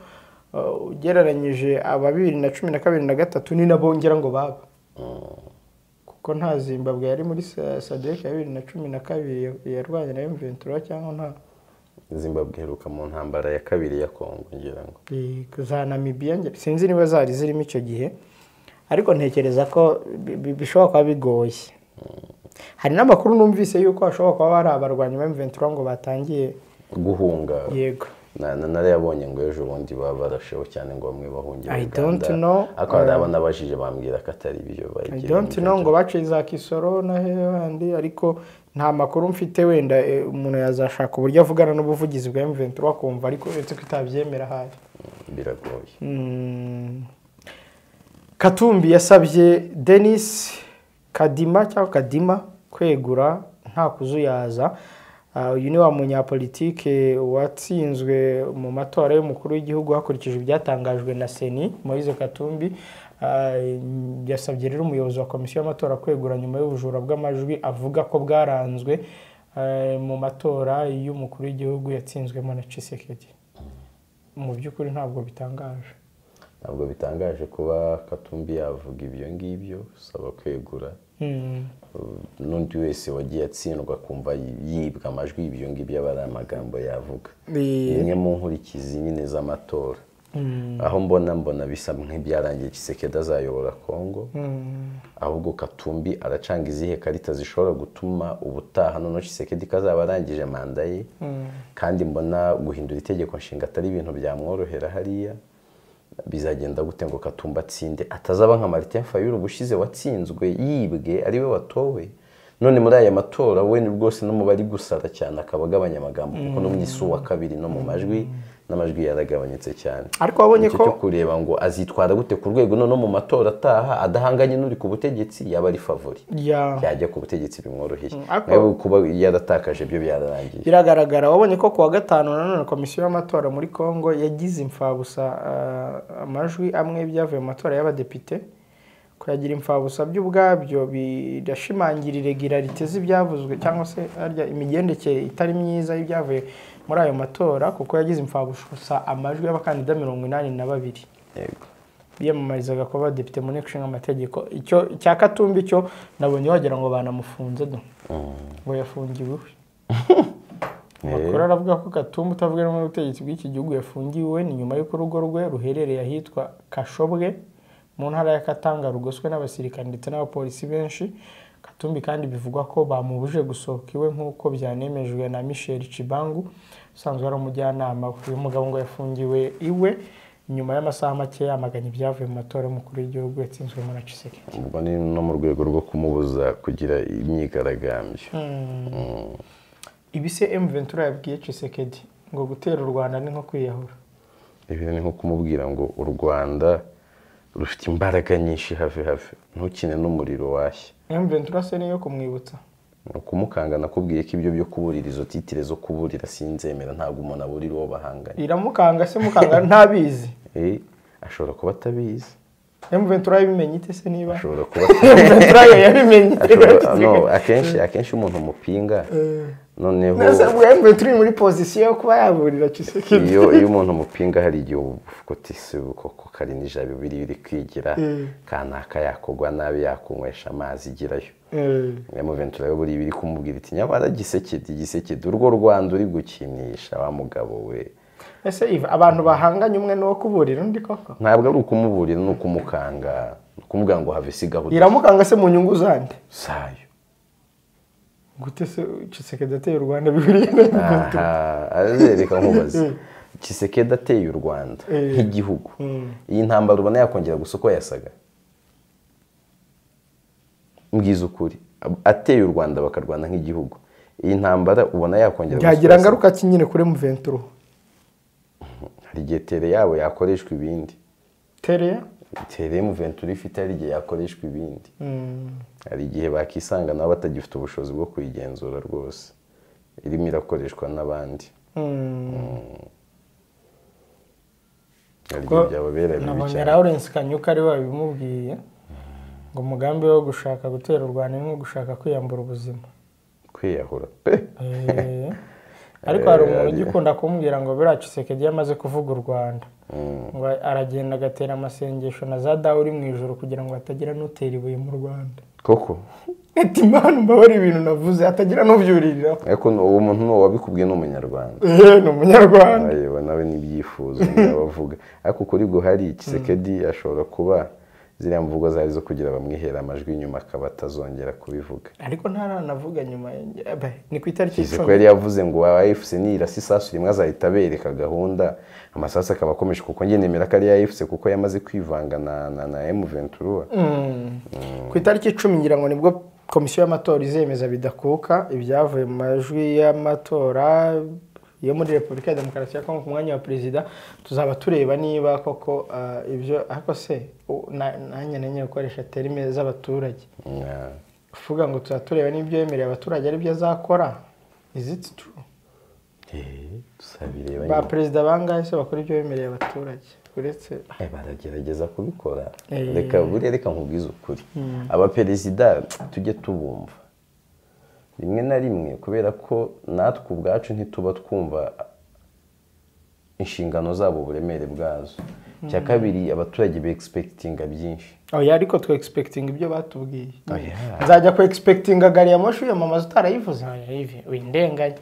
ugereranyije aba 2012 na 3 ni nabongera ngo baba, kuko nta Zimbabwe yari muri SADC ya 2012 yarwanye na M23, cyangwa nta Zimbabwe iheruka mu ntambara ya kabiri ya Kongo ngira ngo za Namibia, sinzi niba zari zirimo icyo gihe, ariko ntekereza ko bishobora kuba bigoye. Hari n'amakuru numvise yuko hashobora kuba hari abarwanyi ba M23 ngo batangiye guhunga. Yego, narayabonye ngo ejo bundi baba barasheho cyane ngo bamwe bahungiye I don't know. Ariko hari abanabajije bambwira ko atari ibyo bagiye. I don't know ngo baciye za Kisoro na handi, ariko nta makuru mfite, wenda umuntu yazashaka uburyo avugana n'ubuvugizi bwa M23 akumva, ariko uretse ko itabyemera hari biragoye. Katumbi yasabye Denis Kadima cyangwa Kadima kwegura nta kuzuyaza. Uyu ni wa munyapolitike watsinzwe mu matora y'umukuru w'igihugu hakurikijwe ibyatangajwe na Seni, Moise Katumbi. Yasabye rero umuyobozi wa komisiyo y'amatora kwegura nyuma y'ubujura bw'amajwi avuga ko bwaranzwe mu matora y'umukuru w'igihugu yatsinzwemo na Tshisekedi. Mu by'ukuri ntabwo bitangaje. Ntabwo bitangaje kuba Katumbi yavuga ibyo ngibyo, saba kwegura. N'undi wese wagiye atsindwa kumva yibwa amajwi, ibyo ngibyo aba ari amagambo yavuga. Imwe mu nkurikizi nyine z'amatora. Aho mbona bisa nk'ibyarangiye Tshisekedi azayobora Kongo, ahubwo Katumbi aracanga izihe karita zishobora gutuma ubutaha noneho Tshisekedi kazaba arangije manda ye, kandi mbona guhindura itegeko nshinga atari ibintu byamworohera hariya. Bizagenda gute ngo Katumbi atsinde atazaba nka Martin Fayulu ubushize watsinzwe yibwe ari we watowe, none muri aya matora we rwose no mu bari gusara cyane akaba agabanya amagambo, kuko no mu isu wa kabiri no mu majwi n'amajwi yaragabanyutse cyane. Ariko wabonye ko cyo kureba ngo azitwara gute ku rwego no mu matora ataha adahanganye n'uri ku butegetsi yaba ari favori, yajya ku butegetsi bimworoheye, nawe kuba yaratakaje byo byararangiye biragaragara. Wabonye ko kuwa gatanu nanone komisiyo y'amatora muri Kongo yagize imfabusa amajwi amwe byavuye mu matora y'abadepite, Kuyagira imfabusa by'ubwabyo birashimangira irregularité z'ibyavuzwe cyangwa se harya imigendekere itari myiza y'ibyavuye muri ayo matora, kuko yagize imfabusa amajwi y'abakandida 82 Yego. Biyamamarizaga kuba abadepite mu nteko ishinga amategeko. Icyo cya Katumbi cyo nabonye wagira ngo banamufunze do, ngo yafungiwe iwe. Amakuru aravuga ko Katumbi utavuga rumwe n'ubutegetsi bw'iki gihugu yafungiwe, ni nyuma y'uko urugo rwe ruherereye ahitwa Kashobwe mu ntara ya Katanga rugoswe n'abasirikare ndetse n'abapolisi benshi. Katumbi kandi bivugwa ko bamubujije gusohoka iwe, nk'uko byanemejwe na Michel Chibangu usanzwe ari umujyanama we. Uyu mugabo ngo yafungiwe iwe nyuma y'amasaha make yamaganye ibyavuye mu matora y'umukuru w'igihugu yatsinzwemo na Tshisekedi. Ubwo ni no mu rwego rwo kumubuza kugira imyigaragambyo. Ibi se M23 yabwiye Tshisekedi ngo gutera u Rwanda ni nko kwiyahura? Ibi ni nko kumubwira ngo u Rwanda rufite imbaraga nyinshi, have have, ntukine n'umuriro washya. M23 se niyo kumwibutsa? Ni ukumukanga. Nakubwiye ko ibyo byo kuburira, izo titre zo kuburira sinzemera. Ntabwo umuntu aburira uwo bahanganye. Iramukanga se mukanga ntabizi? Ashobora kuba atabizi. M23 yabimenye ite se niba Ashobora kuba M23 yo yabimenye ite? No, akenshi umuntu mupinga noneho Nese ubwo M23 iri muri position yo kuba yaburira Tshisekedi? Iyo umuntu mupinga, hari igihe uvuga uti: "Se koko kari nijabo biri kwigira kanaka, yakogwa nabi, yakunywesha amazi igirayo." M23 yo buri biri kumubwira iti: "Nyamara Gisekedi, Gisekedi, urwo Rwanda uri gukinisha wa mugabo we." Ese Iva, abantu bahanganye umwe n'uwo kuburira undi koko? Ntabwo ari ukumubura, ni ukumukanga, ni ukumubwira ngo have, sigaho. Iramukanga se mu nyungu zande? Sayo. Gute se Tshisekedi ateye u Rwanda bihuriye na M23? Aha reka nkubaze: Tshisekedi ateye u Rwanda nk'igihugu, iyi ntambara ubona yakongera gusa uko yasaga? Mbwiza ukuri, ateye u Rwanda bakarwana nk'igihugu, iyi ntambara ubona yakongera gusa uko Byagira yasaga? ngaruka ki nyine kuri M23? Hari igihe terrain yabo yakoreshwa ibindi. Terrain? Terrain M23 ifite, hari igihe yakoreshwa ibindi. Hari igihe bakisanga nabo batagifite ubushobozi bwo kuyigenzura rwose, irimo irakoreshwa n'abandi. Hari igihe byababera bibi Nabonye cyane. Lawrence Kanyuka ari we wabimubwiye, ngo umugambi wo gushaka gutera u Rwanda ni nko gushaka kwiyambura ubuzima. Kwiyahura pe. Ariko hari umuntu ujya ukunda kumbwira ngo biriya Tshisekedi iyo amaze kuvuga u Rwanda, ngo aragenda agatera amasengesho na za dawe uri mu ijoro kugira ngo hatagira n'utera ibuye mu Rwanda. Koko? Ati: "Imana mbabare, ibintu navuze hatagira n'ubyuririraho." Ariko uwo muntu ni uwabikubwiye ni umunyarwanda? Ni umunyarwanda. Areba nawe n'ibyifuzo abavuga, ariko ukuri guhari, Tshisekedi ashobora kuba ziriya mvugo zari zo kugira bamwihere amajwi, inyuma akaba atazongera kubivuga. Ariko ntaranavuga nyuma ni ku itariki Kize ko 10. Yari yavuze ngo AFC nirasa isasu rimwe azahita abereka gahunda, amasasu akaba akomeje, kuko njye nemera ko ari AFC kuko yamaze kwivanga na M23. Ku itariki 10 ngira ngo nibwo komisiyo y'amatora izemeza bidakuka ibyavuye mu majwi y'amatora yo muri Repubulika ya Demokarasi ya Kongo ku mwanya wa perezida. Tuzaba tureba niba koko ibyo, ariko se nanjye nenye gukoresha termes z'abaturage, kuvuga ngo tuzaba tureba n'ibyo yemereye abaturage aribyo azakora, is it true? Tuzabireba Ba nyuma. perezida bangahe se bakora ibyo bemereye abaturage uretse Baragerageza kubikora. Reka buriya, reka nkubwize ukuri, abaperezida tujye tubumva rimwe na rimwe, kubera ko natwe ubwacu ntituba twumva inshingano zabo, uburemere bwazo. Icya kabiri, abaturage be expectinga byinshi. Oya, ariko twe expecting ibyo batubwiye. Oya. Nzajya ku expectinga gari ya moshi wiyamamaza utarayivuze? Oya, Ivi, windenganya.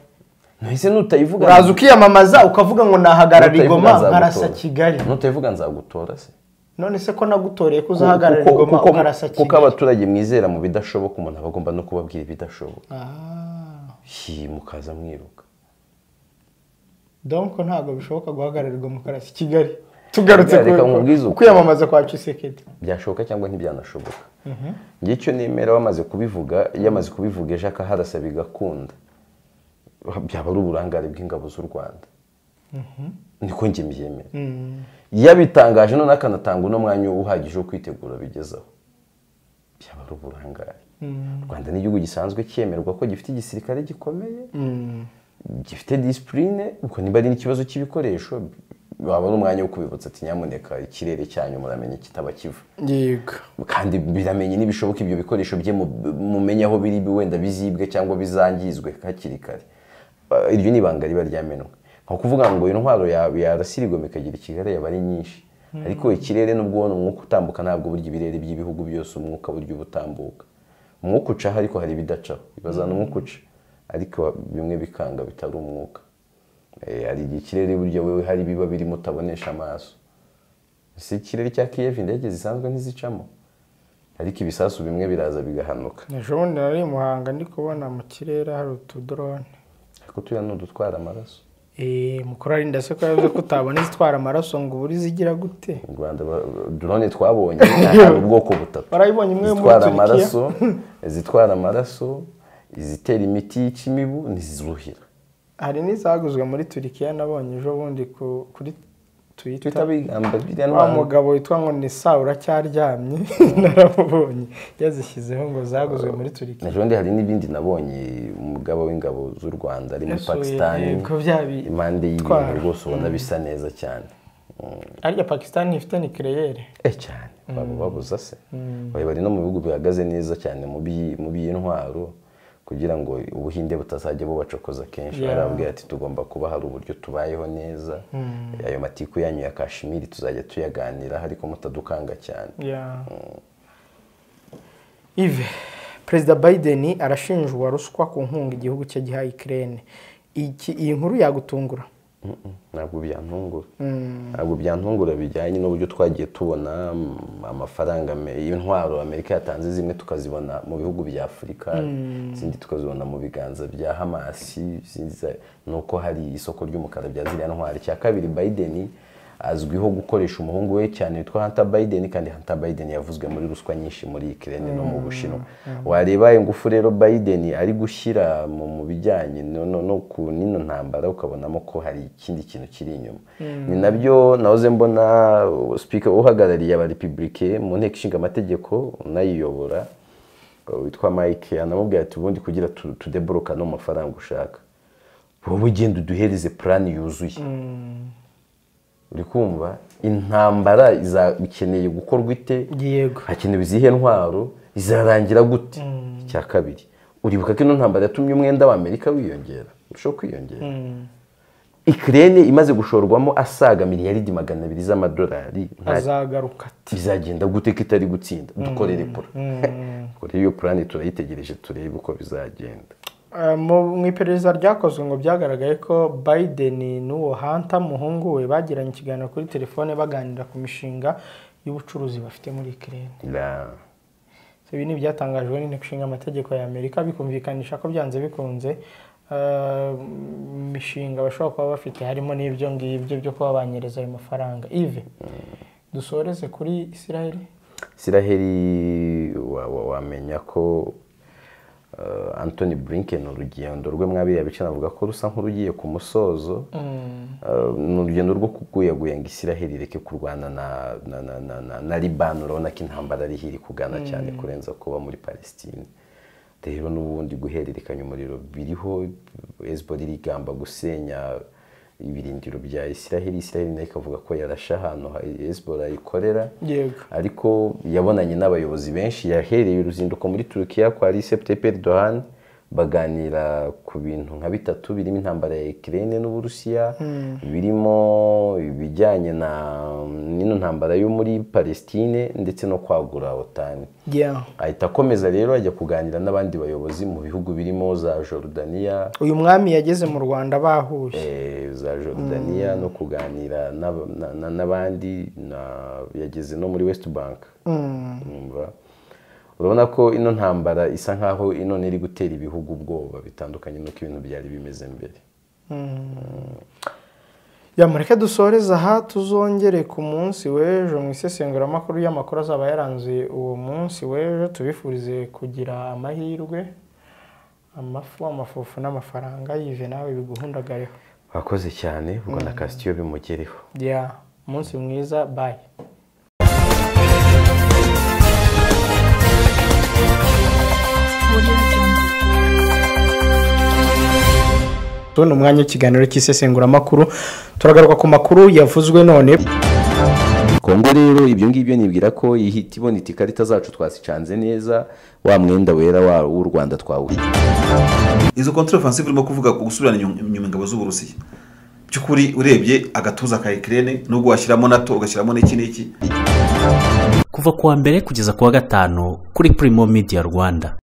Ntese nutayivuga Uraza ukiyamamaza ukavuga ngo nahagarara i nutayivuga Goma nzagutora. nkarasa Kigali. Nutayivuga nzagutora se? None se ko nagutoreye ko uzahagarara i Goma ukarasa Kuko Kigali? abaturage mwizera mu bidashoboka, umuntu aba agomba no kubabwira ibidashoboka. Ah. Hi, mukaza mwiruka. Donc ntabwo bishoboka guhagarara i Goma ukarasa Kigali, tugarutse Reka nkubwize ku ukuri. kwiyamamaza kwa Tshisekedi. Byashoboka cyangwa ntibyanashoboka. Njye icyo nemera, bamaze kubivuga, iyo amaze kubivuga ejo akaharasa bigakunda, byaba ari uburangare bw'ingabo z'u Rwanda, niko njye mbyemera. Yabitangaje none akanatanga uno mwanya uhagije wo kwitegura bigezaho, byaba ari uburangare. U Rwanda ni igihugu gisanzwe cyemerwa ko gifite igisirikare gikomeye, gifite discipline. Ubwo niba ari n'ikibazo cy'ibikoresho Waba ari umwanya wo kubibutsa ati nyamuneka ikirere cyanyu muramenye kitaba kiva. Yego. Kandi biramenye n'ibishoboka ibyo bikoresho bye mumenye aho biri wenda bizibwe cyangwa bizangizwe hakiri kare. Iryo ni ibanga riba ryamenwe. Nko kuvuga ngo intwaro yarasirigoma ikagira ikigare yaba ari nyinshi. Ariko ikirere nubwo ubona umwuka utambuka ntabwo burya ibirere by'ibihugu byose umwuka burya ubutambuka. Umwuka uca ariko hari ibidacaho. Ibazana umwuka uca ariko bimwe bikanga bitari umwuka. Hari ikirere burya wewe hari biba birimo utabonesha amaso. Si ikirere cya Kiev indege zisanzwe ntizicamo. Ariko ibisasu bimwe biraza bigahanuka. Ejo bundi nari Muhanga ndi kubona mu kirere hari utudrone. Ariko tuya n'udutwara amaraso. Mukuru arinda se ko yavuze ko utabona izitwara amaraso ngo uburi zigira gute? Mu Rwanda drone twabonye hari ubwoko butatu. Barayibonye imwe muri Turkiya. Izitwara amaraso, izitera imiti yica imibu n'izizuhira. Hari n'izaguzwe muri Turkiya nabonye ejo bundi kuri Twitter. Wa mugabo witwa ngo ni Saura cyaryamye naramubonye yazishyizeho ngo zaguzwe muri Turkiya. Ejo bundi hari n'ibindi nabonye umugabo w'ingabo z'u Rwanda ari muri Pakistan. Impande y'ibintu rwose ubona bisa neza cyane. Arya Pakistan ifite nucléaire. Cyane. Babuza se. Bari no mu bihugu bihagaze neza cyane mu by'intwaro. Kugira ngo ubuhinde butazajya bubacokoza kenshi barabwira ati tugomba kuba hari uburyo tubayeho neza. Ayo matiku yanyu ya Kashmir tuzajya tuyaganira ariko mutadukanga cyane. Yves, Perezida Biden arashinjwa ruswa ku nkunga igihugu cye giha Ukraine. Iyi nkuru yagutungura? Ntabwo byantungura. Ntabwo byantungura bijyanye n'uburyo twagiye tubona amafaranga y'intwaro Amerika yatanze zimwe tukazibona mu bihugu bya Afurika, izindi tukazibona mu biganza bya Hamas, nuko hari isoko ry'umukara bya ziriya ntwaro. Icya kabiri, Biden azwiho gukoresha umuhungu we cyane witwa Hunter Biden, kandi Hunter Biden yavuzwe muri ruswa nyinshi muri Ukraine no mu Bushinwa. Wareba ingufu rero Biden ari gushyira mu bijyanye no ku nino ntambara ukabonamo ko hari ikindi kintu kiri inyuma. Ni nabyo nahoze mbona speaker uhagarariye aba Republique mu nteko ishinga amategeko unayiyobora witwa Mike anamubwira ati ubundi kugira tudeboroka no mafaranga ushaka wowe ugenda uduhereze plan yuzuye. Uri kumva intambara ikeneye gukorwa ite? Yego. Hakenewe izihe ntwaro? Izarangira gute? Icya kabiri, uribuka ko ino ntambara yatumye umwenda wa Amerika wiyongera, urushaho kwiyongera. Ukraine imaze gushorwamo asaga miliyaridi 200 z'amadolari, azagaruka ati bizagenda gute ko itari gutsinda? Dukorere plan. Kuri iyo plan turayitegereje turebe uko bizagenda. Mu iperereza ryakozwe ngo byagaragaye ko Biden n'uwo Hunter muhungu we bagiranye ikiganiro kuri telefone baganira ku mishinga y'ubucuruzi bafite muri Ukraine. Ibi ni ibyatangajwe n'inteko ishinga amategeko ya Amerika bikumvikanisha ko byanze bikunze imishinga bashobora kuba bafite harimo n'ibyo ngibyo byo kuba banyereza ayo mafaranga. Yves, dusoreze kuri Israel. Israel wamenya ko Anthony Blinken urugendo rwe mwabiriya bice navuga ko rusa nk'urugiye ku musozo. Ni urugendo rwo kuguyaguya ngo Israel ireke kurwana na Liban. Urabona ko intambara ari iri kugana cyane kurenza kuba muri Palestine. Rero n'ubundi guhererekanya umuriro biriho. Hezbollah irigamba gusenya ibirindiro bya Israel. Israel nayo ikavuga ko yarashe ahantu Hezbollah ikorera. Ariko yabonanye n'abayobozi benshi, yahereye uruzinduko muri Turkiya kwa Recep Tayyip Erdogan, baganira ku bintu nka bitatu birimo intambara ya Ukraine n'Uburusiya, birimo ibijyanye na nino ntambara yo muri Palestine ndetse no kwagura OTAN. Ahita akomeza rero ajya kuganira n'abandi bayobozi mu bihugu birimo za Jordania. Uyu mwami yageze mu Rwanda bahuye za Jordania no kuganira n'abandi, yageze no muri West Bank. Urabona ko ino ntambara isa nkaho ino niri gutera ibihugu ubwoba bitandukanye nuko ibintu byari bimeze mbere. Ya mureke dusoreze aha, tuzongere ku munsi w'ejo mu isesenguramakuru y'amakuru azaba yaranze uwo munsi w'ejo. Tubifurize kugira amahirwe, amafu, amafufu n'amafaranga. Yive nawe biguhundagareho. Wakoze cyane, ubwo na Castillo bimugereho. Umunsi mwiza, bye. Ni umwanya w'ikiganiro cy'isesenguramakuru, turagaruka ku makuru yavuzwe none. Kongo rero ibyo ngibyo nibwira ko ihita ibona iti ikarita zacu twasicanze neza, wa mwenda wera w'u Rwanda twawuhiye. Izo contre-offensive urimo kuvuga ku gusubirana inyuma ingabo z'Uburusiya, by'ukuri urebye agatuza ka Ukraine nubwo washyiramo NATO ugashyiramo n'iki n'iki. Kuva kuwa mbere kugeza kuwa gatanu kuri Primo Media Rwanda.